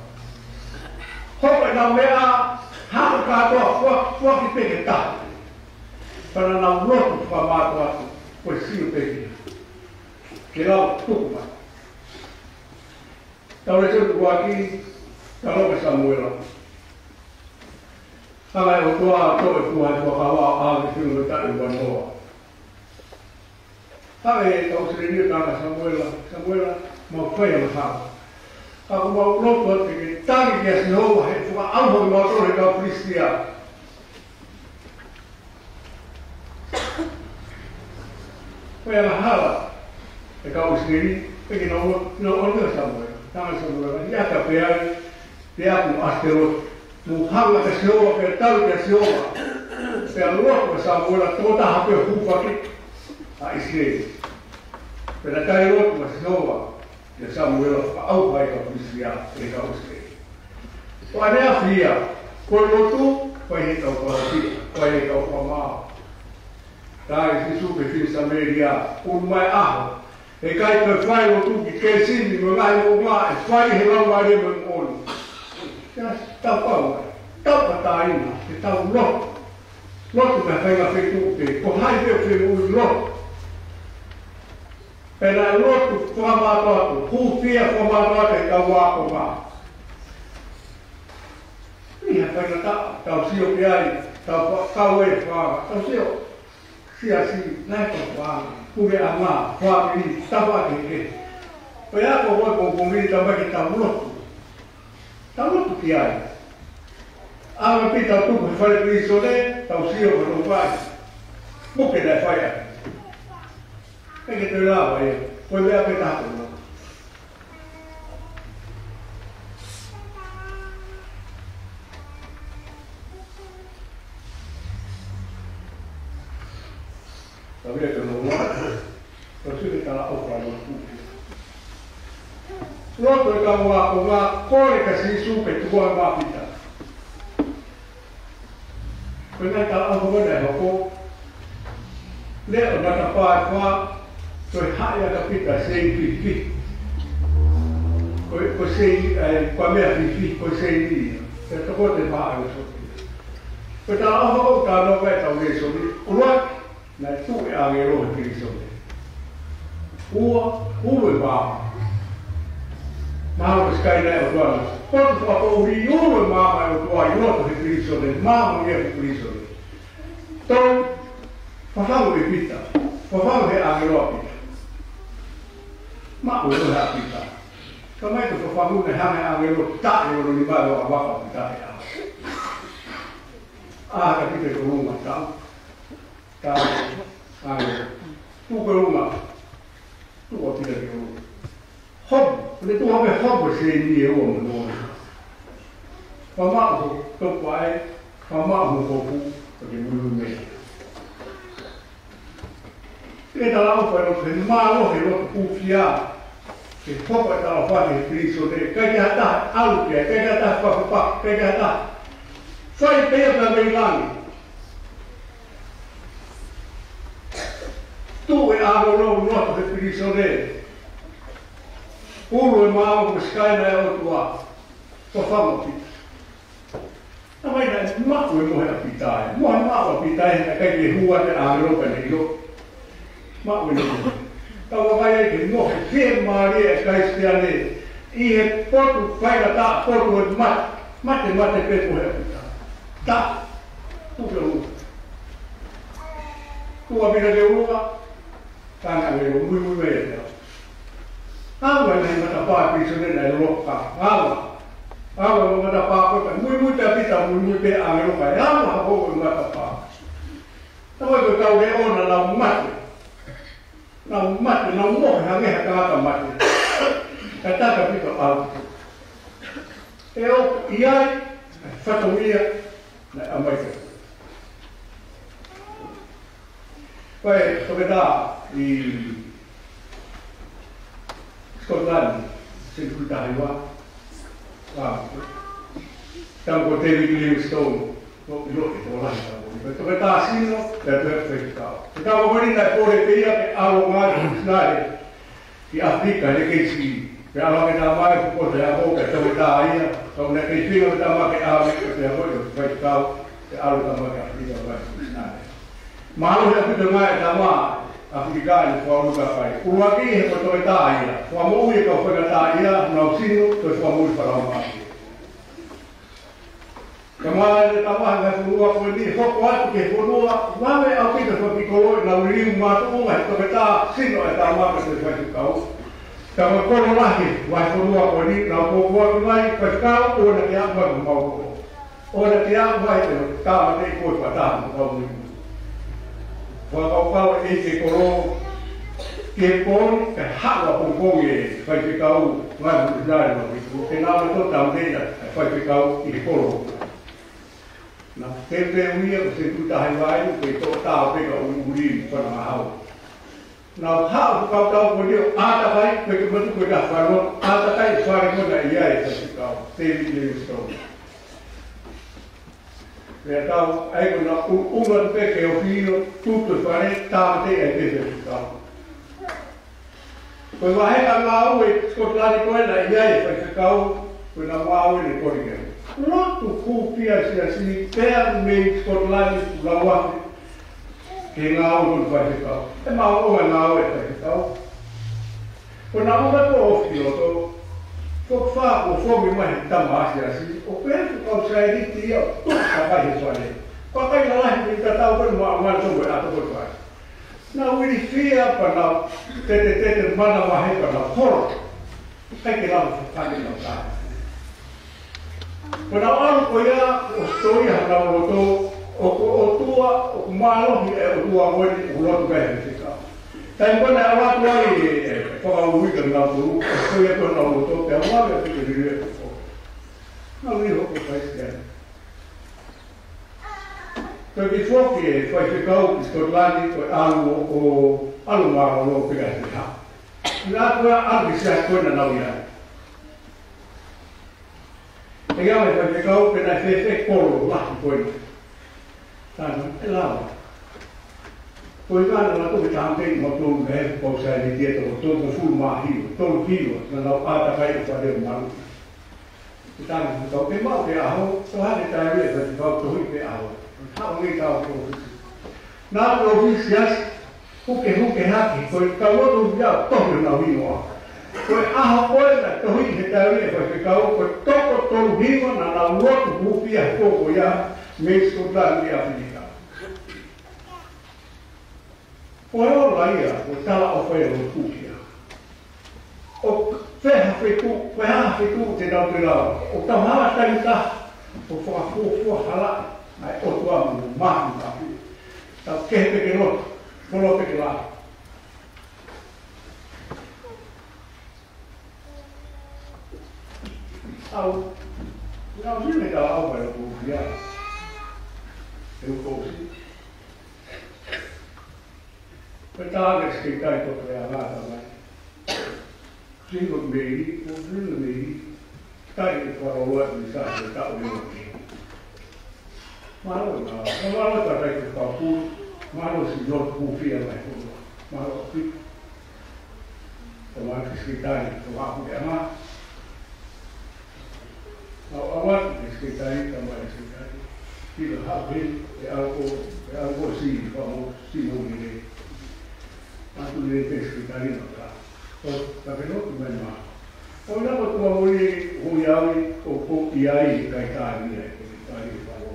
Hoko ʻenau meʻa, hako kātoa, fua, fua ki peke taha. Pea naʻa nau lotu fakamātoato, ko e sio pē ki ai. Ke lau tuku mai. Tau lese ʻuluaki, tau lau ʻa Samuela. Hanga ʻe he ʻOtua ʻo toʻo e puha ʻo e fuakava ʻo ʻave ki he fenua taʻe ua noa. Hanga ʻe he kau ʻIsileli ʻo tala kia Samuela, Samuela, mau fai angahala. Ka ʻoku mau lotu atu ke ke tali kia Sihova he fakaʻauha kimautolu he kau Filisitia. Fai angahala e kau ʻIsileli, pea ke nau lotu, nau ʻalu kia Samuela. Tala ʻe Samuela, ʻi ʻata pē ai, pea ʻalu ki ʻAsitelote. Mou hanga kia Sihova, pea tali kia Sihova. Pea lotu ʻa Samuela, tokotaha pē hūfaki ʻa ʻIsileli. Pea naʻe tali lotu ʻa Sihova kia Samuela fakaʻauha e kau Filisitia ʻe he kau ʻIsileli. Ko ʻene afi ia, Ko e lotu, fai he kau faʻahi, fai he kau faʻahi. Tala ʻe Sīsū ki he fefine Samēlia, ʻunu mai ʻaho, ʻe ʻikai toe fai lotu ki Kēsini mo e ngaahi moʻunga, ʻe fai he Laumālie mo e moʻoni. Ia, tau pau ai, tau ka taina, ke tau lotu. Lotu ka fai ngā feituʻu pē, ko hai pē ʻoku femoʻui lotu. Pea naʻe lotu fakamātoato, hūfia fakamātoato e kau ākonga. ʻI ha faingataʻa, tau sio ki ai, tau fa-, kau e fa-, tau sio. Siasi, naʻe kau fa-, puleʻanga, fāmili, tau ake ke. Pea ko koe ko koe tau mai ke tau lotu. Tau lotu ki ai. ʻAlu pē tau tuku he fale pilīsone, tau sio ki hono vai. Puke naʻe fai ai. ʻIkai ke toe lava ia, ko e meʻa pē taha ko ena. Tau ia ke nonga, tau sio ki he talaʻofa ʻa e lotu. Lotu e kau ākonga, kole kia Sīsū ke tuku ange maʻa Pita. Ko e ngaahi talaʻofa ko ena ʻe hoko, leʻo matapā ʻe fā, ko e haʻi ʻa Pita, seini fifi. Ko e, ko e seini, ē, ko e meʻa fifi, ko e seini ia. Pea toko te maʻa e sote. Ko e talaʻofa ko ē ʻoku talanoa ki ai ʻetau lēsoni, ʻuluaki, naʻe tuʻu e ʻāngelo he pilīsone. Ua, ʻulu e maama. Mahalo ko e sikaina ʻo e ʻOtua na. Potu fakapoʻuli, ʻulu e maama ʻo e ʻOtua ʻi loto he pilīsone, maama ia he pilīsone. Tolu, fafangu ʻe Pita, fafangu he ʻāngelo ʻa Pita. Maʻu e lohe ʻa Pita. Ka mai ko e fafangu naʻe hanga ʻe he ʻāngelo ʻo taʻe hono nima ʻo vakavaka ʻa Pita he ʻao. ʻĀ ʻa Pita ki ʻolunga, taʻu. Ka, ʻa, tuku ʻolunga, tuku ʻa Pita ki ʻolunga. Hopo, ne tuku hopo, hopo e seini ʻe ua mo e nima. Fakamaʻu hoʻo tokoua, fakamaʻu hoʻo hopo, ʻo ke muimui mai. Ke talaʻofa e lotu, he mālohi e lotu hūfia, ke hopo e talaʻofa he pilīsone, ʻikai ke ʻi ai ha taha ʻalu ki ai, ʻikai ke ʻi ai ha taha fakapapau, ʻikai ke ʻi ai ha taha. Fai pē ia pea mei langi. Tuʻu e ʻāngelo ʻi loto he pilīsone. ʻUlu e maama ko e sikaina ʻo e ʻOtua. Fafangu ʻa Pita. Naʻe maʻu e mohe ʻa Pita ē. Mohe maʻu ʻa Pita ē, naʻe ʻikai ke hū atu e ʻāngelo pea ne ʻilo. Maʻu e mohe. Tau vakai ai ki he mohe fiemālie ʻa e Kalisitiane ʻi he potu faingataʻa, potu ʻo e mate, mate, mate pē mohe ʻa Pita. Taʻu, tuku ki ʻolunga. Tuku ʻa Pita ki ʻolunga, ka naʻe muimui mai ʻa Pita. ʻAlu e ngaahi matapā pilīsone naʻe loka. ʻAlu. ʻAlu e matapā ko ē, muimui pē ʻa Pita, muimui pē ʻāngelo ka ʻalu hake e matapā. Tau ʻai ko e kau leʻo naʻa nau mate. Nau mate, nau mohe hangē ha tangata mate. Ka tata Pita ʻalu. ʻE ʻoku ʻi ai e fatongia naʻe ʻomai ke. Ko e toketā ʻi Scotland, senituli taha hiva. Ā, tangata ko David Livingstone, ko ʻilo e tokolahi tangata ko eni. Ko e toketā sino, pea toe faifekau. Ko e tangata ko eni naʻe pole pē ia ke ʻalu mai ki ʻAfilika, ʻi he kei siʻi. Pea ʻalu hake e tama ia, kuo poto e ako, pea toketā ia, ka naʻe kei feinga e tama ke ʻalu mai, pea ko e faifekau, pea ʻalu e tama ki ʻAfilika, mai ki ʻAfilika. Mālohi ʻaupito e ngaahi tama ʻAfilika ʻi he fakaʻuluaki kakai. ʻUluaki he ko e toketā ia, fakamoʻui e kau faingataʻaʻia, nau sino, ko e fakamoʻui fakalaumālie. Ka mai e tama he fonua ko eni, hoko atu ki he fonua, vave ʻaupito e fanga kiʻi kolo ʻenau liliu mātuʻunga he toketā sino e tama ko e faifekau. Ka ko e kolo lahi, vahefonua ko eni, nau kōkōʻaki mai, faifekau, ʻoua naʻa ke aʻu mai ki homau kolo. ʻOua naʻa ke aʻu mai ke tāmateʻi koe fakataha mo e kau muimui. Fakakaukau e ʻeiki kolo, ke poni, kae haʻu ʻapongipongi e faifekau, ngaahi ʻuhinga ʻe maʻu ʻi tuʻa, ke nau ō ʻo tāmateʻi e faifekau ʻi he kolo. Naʻe teuteu ia ko e senituli taha hiva ai, ko e toʻo tau pē ka ʻuliʻuli mo e fanga ngahau. Nau haʻu e kau tau ko eni ʻo ʻātakai, ko e ke matu ko e ka fano, ʻātakai e fale ko ē naʻe ʻi ai e faifekau, David Livingstone. Pea tau, ʻa ia ko ʻena ʻu-, ʻuluaki pē ke ʻosi ʻo tutu e fale, tāmateʻi ai pē faifekau. Ko e vahenga ngāue ʻi Scotland ko ē naʻe ʻi ai e faifekau, ko ʻena ngāue ʻene kole ke lotu hūfia e siasi pea mei Scotland ʻoku lau ake ki he ngāue ko ē ʻa e faifekau. ʻE maʻu e ngāue ʻa e faifekau. Ko ʻena ʻuluaki ʻosi ki loto, ko e fā ko e fomi mai he tama asiasi, ʻo pehē ko e kau saienisi ia ʻoku takai he fale. Ko e kakai lalahi ʻi he tatau ko ē maʻu ngāue ʻo e ʻato ko ē fale. Nau ilifia pea nau tetetete manavahē pea nau holo. ʻIkai ke lava fakafale nau tā. Ko ʻenau ʻalu ko ia, ʻoku tō ia honau loto, ʻoku ʻOtua, ʻoku mālohi e ʻOtua ko eni ʻoku lotu ki ai e faifekau. Taimi ko ē naʻe ʻalu atu ai e, e fakaʻuhinga ʻo kinautolu, ʻoku tō ia ko ē honau loto, pea ʻoku ʻave ʻo piki liliu e koko. Nau ʻi hoko fai siana. Ko e kiʻi foki e faifekau ki Scotland ko e ʻalu ʻo, ʻo ʻalu mālōlō pē ka te ha. Naʻe ʻalu ko ia ʻalu ki he siasi ko ē naʻa nau ʻi ai. ʻE ʻi ai e faifekau pea naʻe fēfē kolo lahi ko ē. Tana, ʻe lava. Ko e ngana la ko e tāmateʻi mautolu mei he kau saienisi ʻe toko tolungofulu mā hiva, tolu hiva, naʻa nau ʻātakai e fale ʻo malu. Ko e tangata ko ē ke maʻu pē ʻaho, ko e hā e taimi ʻe fai kau tohi pē ʻaho. Haʻu ange ki he ʻōfisi. Naʻe ʻi he ʻōfisi siasi, hukehuke hake, ko e kau lotu ia tohi honau hingoa. Ko e ʻaho ko ē naʻe tohi he taimi ʻe faifekau, ko e toko tolu hiva naʻa nau lotu hūfia he pō ko ia mei Scotland ki ʻAfilika. Ko e ola ia, ko e talaʻofa ia ʻo e lotu hūfia. ʻO fē ha feituʻu, fē ha feituʻu te tau toe lava. ʻO tau hala taimi taha, ʻo fakafuofua hala, ʻa e ʻOtua mo e māfimafi. Tau kehe pē ke lotu, kolo pē ke lava. ʻAu, naʻa mine talaʻofa e lotu hūfia. ʻE u kosi. Pea tā ange e sekelitali ko e anga tamai. Single mei, ko single mei, tai e fakaloloa ni sa se ta o yo ke. Mālō, mālō, mālō ka tai ko papu, mālō si lotu hūfia mai ko. Mālō ʻaupito. Ko e sekelitali, ko e anga. ʻAu, ʻalu atu ki he sekelitali, tamai sekelitali. Pila haʻu heni, ʻe ʻalu ko, ʻe ʻalu ko si, famo, si mo ni le. Atu le pe sekelitali na ka. ʻO, ka ke lotu mai ma. ʻO na ko tua mo ni, ʻo i ai, ʻo ko i ai, kai ka ni ai, ko i kai ni famo.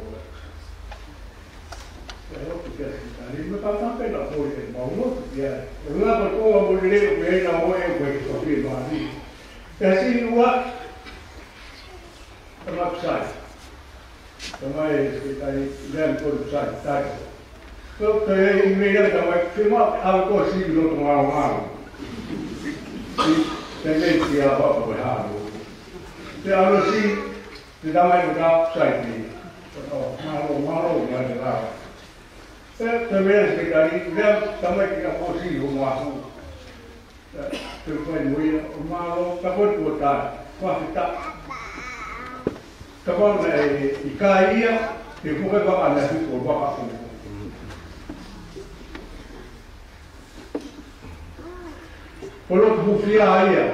ʻE lotu ki he sekelitali, me ka ka pe na ko i ai, ma lotu ki ai. ʻO na ko tua mo ni le, ʻo me na mo e, ʻo ko i ka pe ma ni. Pea sini ua, tamai sai. Tamai sai, lean ko sai, sai. Ko, ko e ʻi mei ai tamai, ke ma, ʻalu ko si loto ngalo ngalo. Te mei ki a papa ko hano. Te ʻalu si, te tamai ko ta sai ki. ʻO, mālō, mālō, mālō, mālō. Te, te mei ai sekelitali, lean tamai ki a ko si ho mahu. Te u fai mo ia, ʻo mālō, ka ko e tuʻo taha, fakafetaʻi. Ka ko e meʻa ʻe, ʻikai ia, te u fuka vaka na fu ko vaka fu. Ko lotu hūfia ia.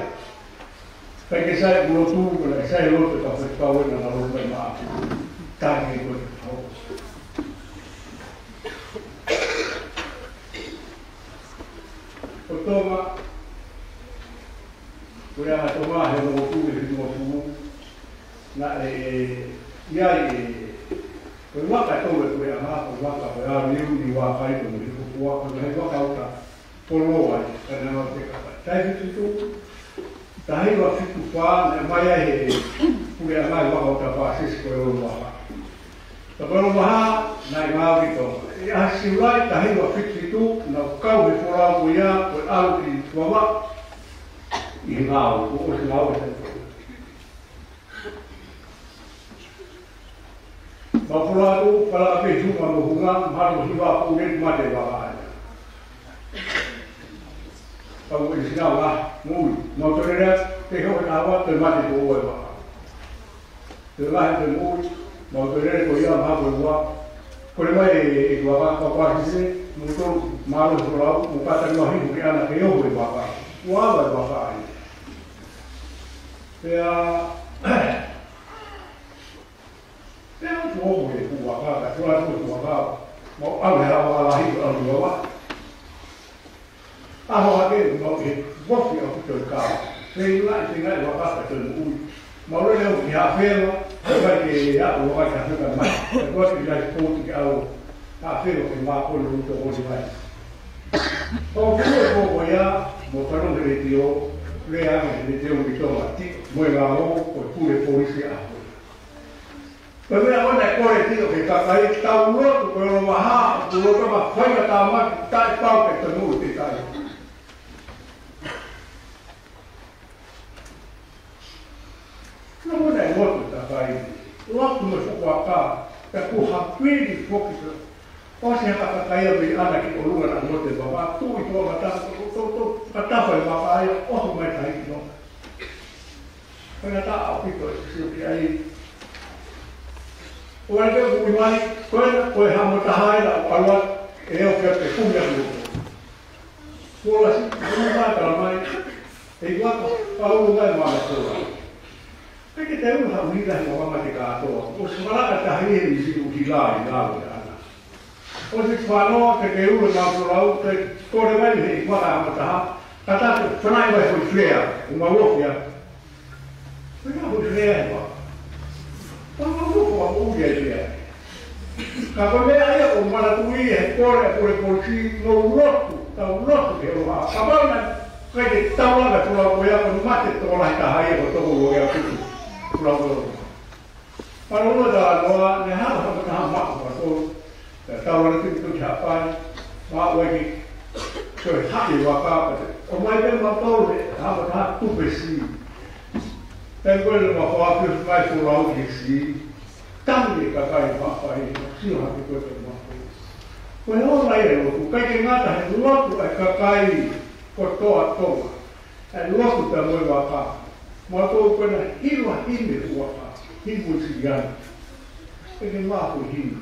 Kai ke sai ko lotu, ko e sai lotu ka fai kau ena na lotu mai ma. Taimi ko e hau. Ko Tonga, ko e anga Tonga, he nō kule he nō kule. Naʻe, ʻi ai e, ko e vaka tolu e ko e anga, ko e vaka, ko e anga niu ni vaka i ko e niu ko e vaka, ko e vaka uta, ko loa ai, ka naʻe nau te kaka. Taʻu fitu, taha hiva fitu fā, naʻe mai ai he, pule anga e vaka uta pāsesi ko e olo vaka. Ka ko e olo vaka, naʻe ngāue ki Tonga. ʻI he ʻaho Siulai, taha hiva fitu fitu, naʻa ku kau he folau ko ia, ko e ʻalu ki Vavaʻu, ʻi he ngāue, kuo ʻosi ngāue he taimi. Mau folau atu, fala pē hunga mo hunga, mahalo hiva pule mate vaka ai. Kau e sina vaka, mui, mau tole lea, te ho na vaka, te mate ko e vaka. Te lahi te mui, Mau toe lele ko ia, maha ko e ua. Kole mai e, e vaka, ka kuo ʻosi se, mou tō, mālō e folau, mou kātaki mai hifo ki ʻana ke ʻoho e vaka. Kuo ava e vaka ai. Pea, pea ʻoku ʻoho e fuʻu vaka, ka ʻoku ʻoho e fuʻu vaka. Mau ʻave ha vaka lahi, ʻave ki lalo. ʻAho hake, mau ke vofi ʻaupito e kau. Feinga, feinga e vaka ka toe moʻui. Mau lele au ki Haʻafeva, ʻo ʻai ke aʻu ʻo ʻai ke Haʻafeva mai. Ka kuo ʻosi ke ʻai potu ke aʻu Haʻafeva ke mākoni ʻo uto holi mai. ʻO fua e pō ko ia, mo fanongo he letiō, lea ange he letiō ʻi Tonga, ti, mo e ngāue, ko e pule polisi ʻa ko ia. Ko e meʻa ʻoku ne kole ki he kakai, tau lotu, ko e ʻOtua, ʻoku lotu ma fai ma tāmaki, taʻepau ke tonu te tai. Naʻa mo ne lotu e kakai, lotu mo e fuʻu vaka, ka kuo hapili foki ko. ʻOsi ha kakai ia mei ʻana ki ʻolunga naʻa lotu e vaka, tuʻu ʻi tuʻa mata, tō, tō, tō, katafa e vaka ia, ʻoho mai tahi ki Tonga. Ko e ngata ʻaupito e sio ki ai. ʻO ʻai ke ui mai, ko e, ko e Haʻa Motuhā ʻena ʻo ʻalu atu, ʻe ʻoua ke te kumi atu. Kuo lasi, kuo lasi tala mai, ʻe ʻi vaka, ka ʻoku ngai mana kola. Pea ke te ʻulu ha ui lahi mo mama te kātoa. ʻOsi malaka tahi e misi ʻuhila ʻi lalo e ʻana. ʻOsi fānau te ke ʻulu e mau folau, te kole mai he ʻi vaka Haʻa Motuhā, ka ta te fanai mai foʻi flare, ʻo mau ofi atu. Ko e hā foʻi flare ʻi vaka? Pea mau ofi atu ʻo ia ia. Ka ko e meʻa ia ʻoku manatuʻi he kole ʻa e pule polisi, mou lotu, tau lotu ki he ʻOtua. Kapau naʻe ʻikai ke tau lava e folau ko ia, ko e mate tokolahi taha ia ko e toko ua ia kutu. Folau ko ia. Mālōlō talanoa, ne hanga ha mataha maʻu ka tō, ka tau ana tiki tō ki Haʻapai, maʻu ai ki, ko e haʻi vaka, ka te, ʻomai pē mautolu he, ha mataha tupe si. Pea ko e le ma hoa ki mai folau ki si, tangi e kakai Haʻapai, sio hake ko e te mautolu. Ko e ola ia e lotu, ʻikai ke ngata he lotu ʻa e kakai kotoa Tonga. ʻA e lotu pea mo e vaka. Mautolu ko ena hiva himi e vaka. Hiva siliani. ʻE ke mafu himi.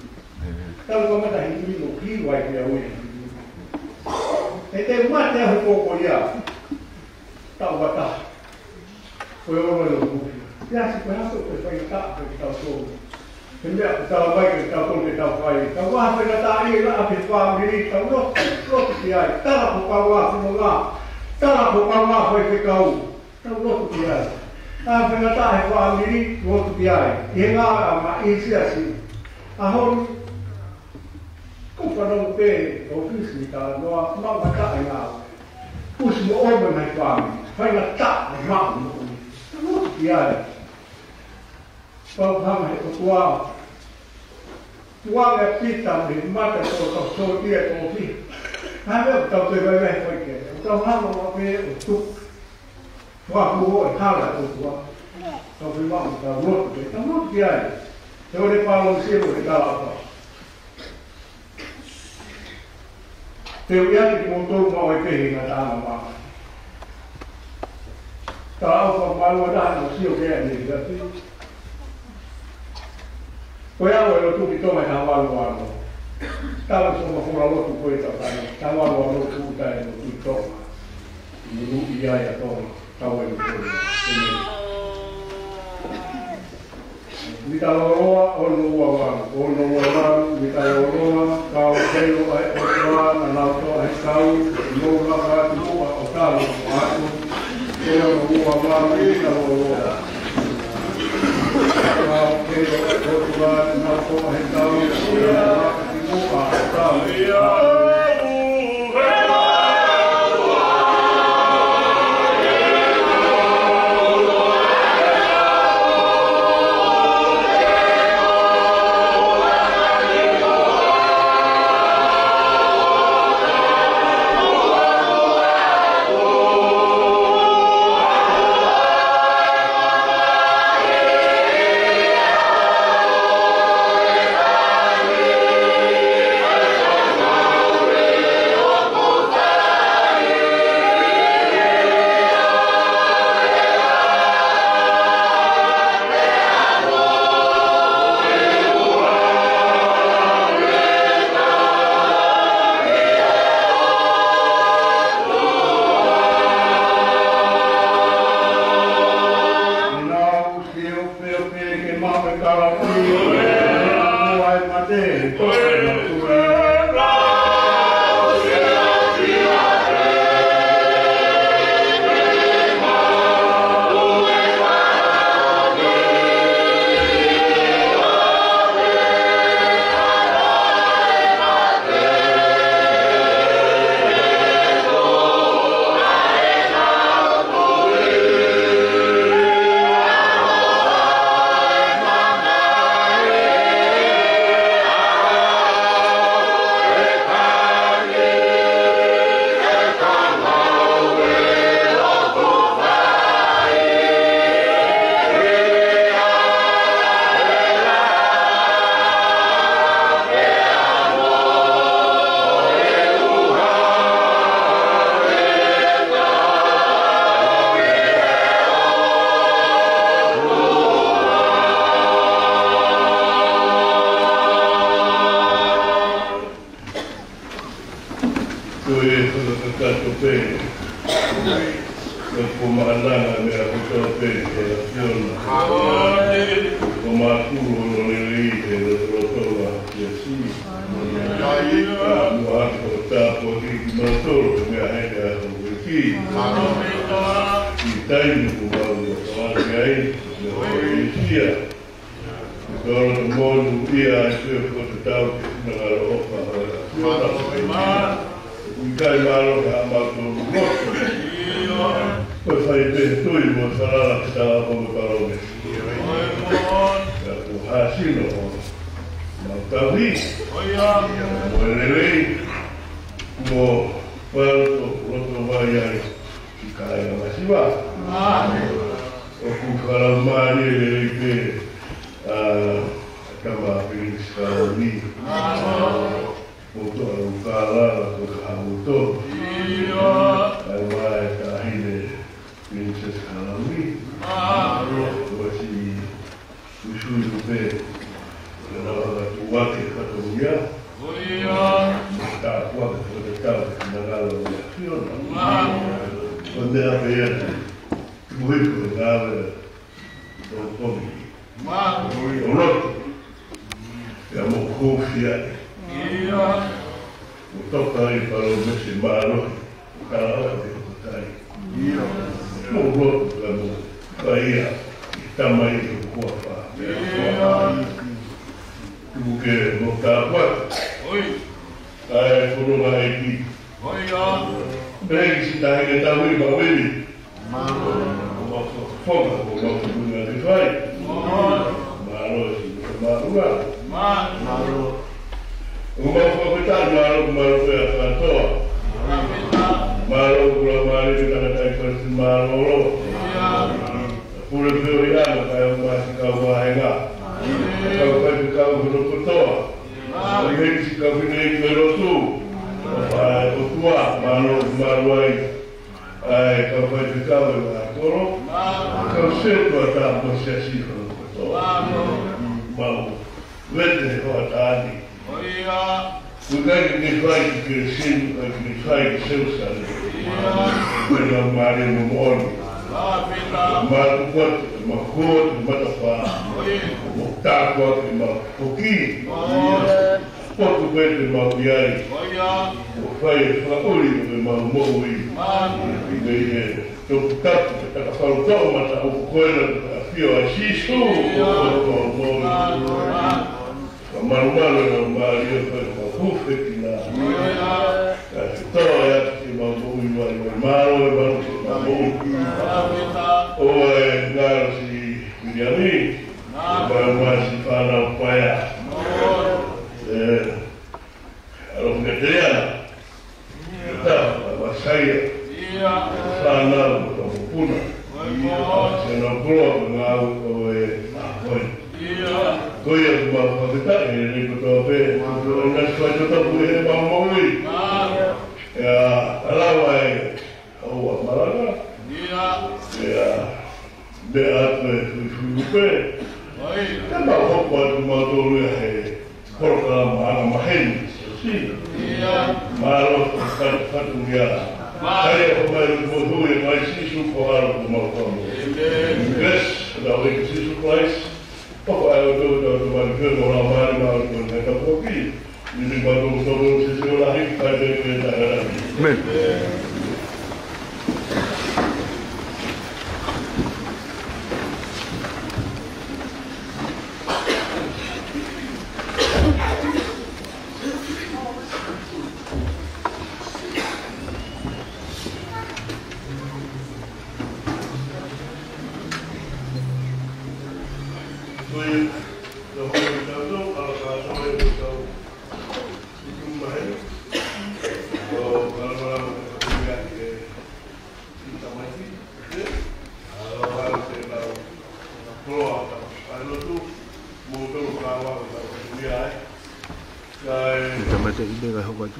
Tau ka mata himi mo hiva ai pea ue. ʻE te mate ʻaho ko ia. Tau vata. Ko e ola lo kuki. Ia si ko haso ko e faingataʻa ko e tau tolu. He meʻa ko tau mai ke tau tolu ke tau fai. Tau vā faingataʻa ʻi he laʻā pe fāmili, tau lotu, lotu ki ai. Tala ko kau vā fononga. Tala ko kau vā faifekau. Tau lotu ki ai. ʻA e faingataʻa he fāmili, lotu ki ai. ʻI he ngāue ʻa ma ʻi he siasi. ʻAho ni, ko fanongo pē, ʻōfisi ni ka noa, maʻu ngataʻa e ngāue. ʻUsi mo ʻomi mai fāmili. Faingataʻa e maʻu mo ʻomi. Tau lotu ki ai. Pau hanga he ʻOtua. Tuanga e pita mei mata ko tau sōtia ko fi. Hanga tau te vai vai fai ke. Tau hanga ua pe o tu. Ua kuo e hala ʻOtua. Tau fi mau tau lotu ke. Tau lotu ki ai. Te ore palo siro ke tala apa. Te u ia ki moutolu maʻu ai pē he ngataʻanga mama. Tala au ka malu ana no sio ke ai ni gati. Ko ia o e lotu ki Tonga e taha valu valu. Tala so ma fora lotu ko e tau tana. Taha valu valu tu tai lotu ki Tonga. Mulu ia ia Tonga. Tau e lotu. Amen. Mita loloa, ono ua valu, ono ua valu, mita loloa, kau kelo ai o tua, na nau to ai kau, no laka atu ua o talo atu, kelo ua valu, mita loloa. Kau kelo ai o tua, na nau to ai kau, no laka atu ua o talo atu. Ko e fakakakato pē, ko e maʻananga mei he kotoa pē ʻa e ʻAfiona. Ko mākulu ʻo lelei he lotolotonga ʻia Sīsū. Ka muʻa ake ʻo tāpuakiʻi kimautolu mei he ʻEiki. ʻI he taimi kuo mau ʻi ai, ʻi he ʻEiki. Ko e loto monūʻia ʻa e fakatatau ki he finangalo ʻofa ʻo e ʻAfiona. ʻOku ʻikai mālohi haʻamau loto. Ko e fai pē tui mo e falala ki he talaʻofa mo e palōmesi. Pea kuo hāsino homau tauhi mo e lelei, mo e loto, loto vai ai ki he kāinga masiva. ʻOku fakamālō lelei pē ʻa e tama Pilinisi Kalauni. Mo e toʻa ʻo Kalala ko Kahamoto. ʻA e vaʻe taʻahine Pilinisesi Kalauni. Ko e siʻi usuilu pē ʻo e lava ka tuʻu ake fatongia. Tāpuaki fakatatau ki he finangalo ʻo e ʻAfiona. Ko e meʻa pē ia te tuku hifo e ngāue ʻo e ʻOtua. ʻO lotu. Pea mo hofia. ʻO toka ai palōmesi mālohi. Ka ʻoku ʻikai. Mo lotu ka mo. Ka ia. Tamai ʻi he kuafa. Tuku ke mo tāpuaki. ʻA e fononga ʻEiki. Pea ki siʻi taʻahine Tauhi Mauini. Mālō. Ko mau fakafofonga, ko mau fakafofonga ke fai. Mālō siʻi māʻulalo. Mālō. Ko mau fakafetaʻi, mālō, mālō ko e kātoa. Mālō ko e laumālie ʻo e tangataʻeiki Palesiteni mālōlō. Pule pē ʻo ia, kae ʻumaʻā siʻi kau vāhenga. Kau faifekau hono kotoa. Kae ʻumaʻā siʻi kau fineʻeiki ʻo e lotu. ʻOfa ʻa e ʻOtua, mālō, mālō ai. ʻA e kau faifekau ʻo e vahe kolo, kau sētuata mo e siasi hono kotoa. Mau vete he hoʻatā ni. ʻOku ʻikai ke fai ki Kelesini, ʻikai ke fai ki Selusalema. Ko e laumālie moʻoni. Mau tuku atu, mau hoko atu, matapā. Mau tāpuaki, mau foki. Potu pē te mau ʻi ai. ʻO fai e fakaʻuli ʻo ʻemau moʻui. Mei he toputapu, he takafalu toʻomataʻu ko ena ko e ʻAfio ʻa Sīsū. Ka malumalu e laumālie ʻo fai ʻemau hūfekina. Ka ke toa ʻa e ʻAfio ʻemau moʻui mai, mai mālō e malu ʻemau moʻui. ʻOua ʻe ngalo siʻi Viliami, ʻemau masi fānau paea. ʻE, ʻAlo Feketeliana. Ta, ʻa Masaia. Fānau, ʻa Mokuna. ʻA Sena Kuloa, ʻa Ngāue ʻo e ʻAhoi. Ko ia ʻoku mau fakafetaʻi, ʻe nei kotoa pē, ʻoku ʻi ai e ngaahi faitotopu ʻi heʻemau moʻui. ʻIa, ʻa lava e, ʻa ua malanga. ʻIa. Meʻa atu e fuifui upe. Te mau hoko atu mautolu ia he polokalama anga maheni. Siʻi. Mālō fakafatu ia. Mālō. Kai e homai ʻo motuʻi mai Sīsū ko ʻAlo ko mau kamo. Grace, ʻa e ʻEiki Sīsū Christ. Papa ai Amen. Tamata i mea ka hoko atu.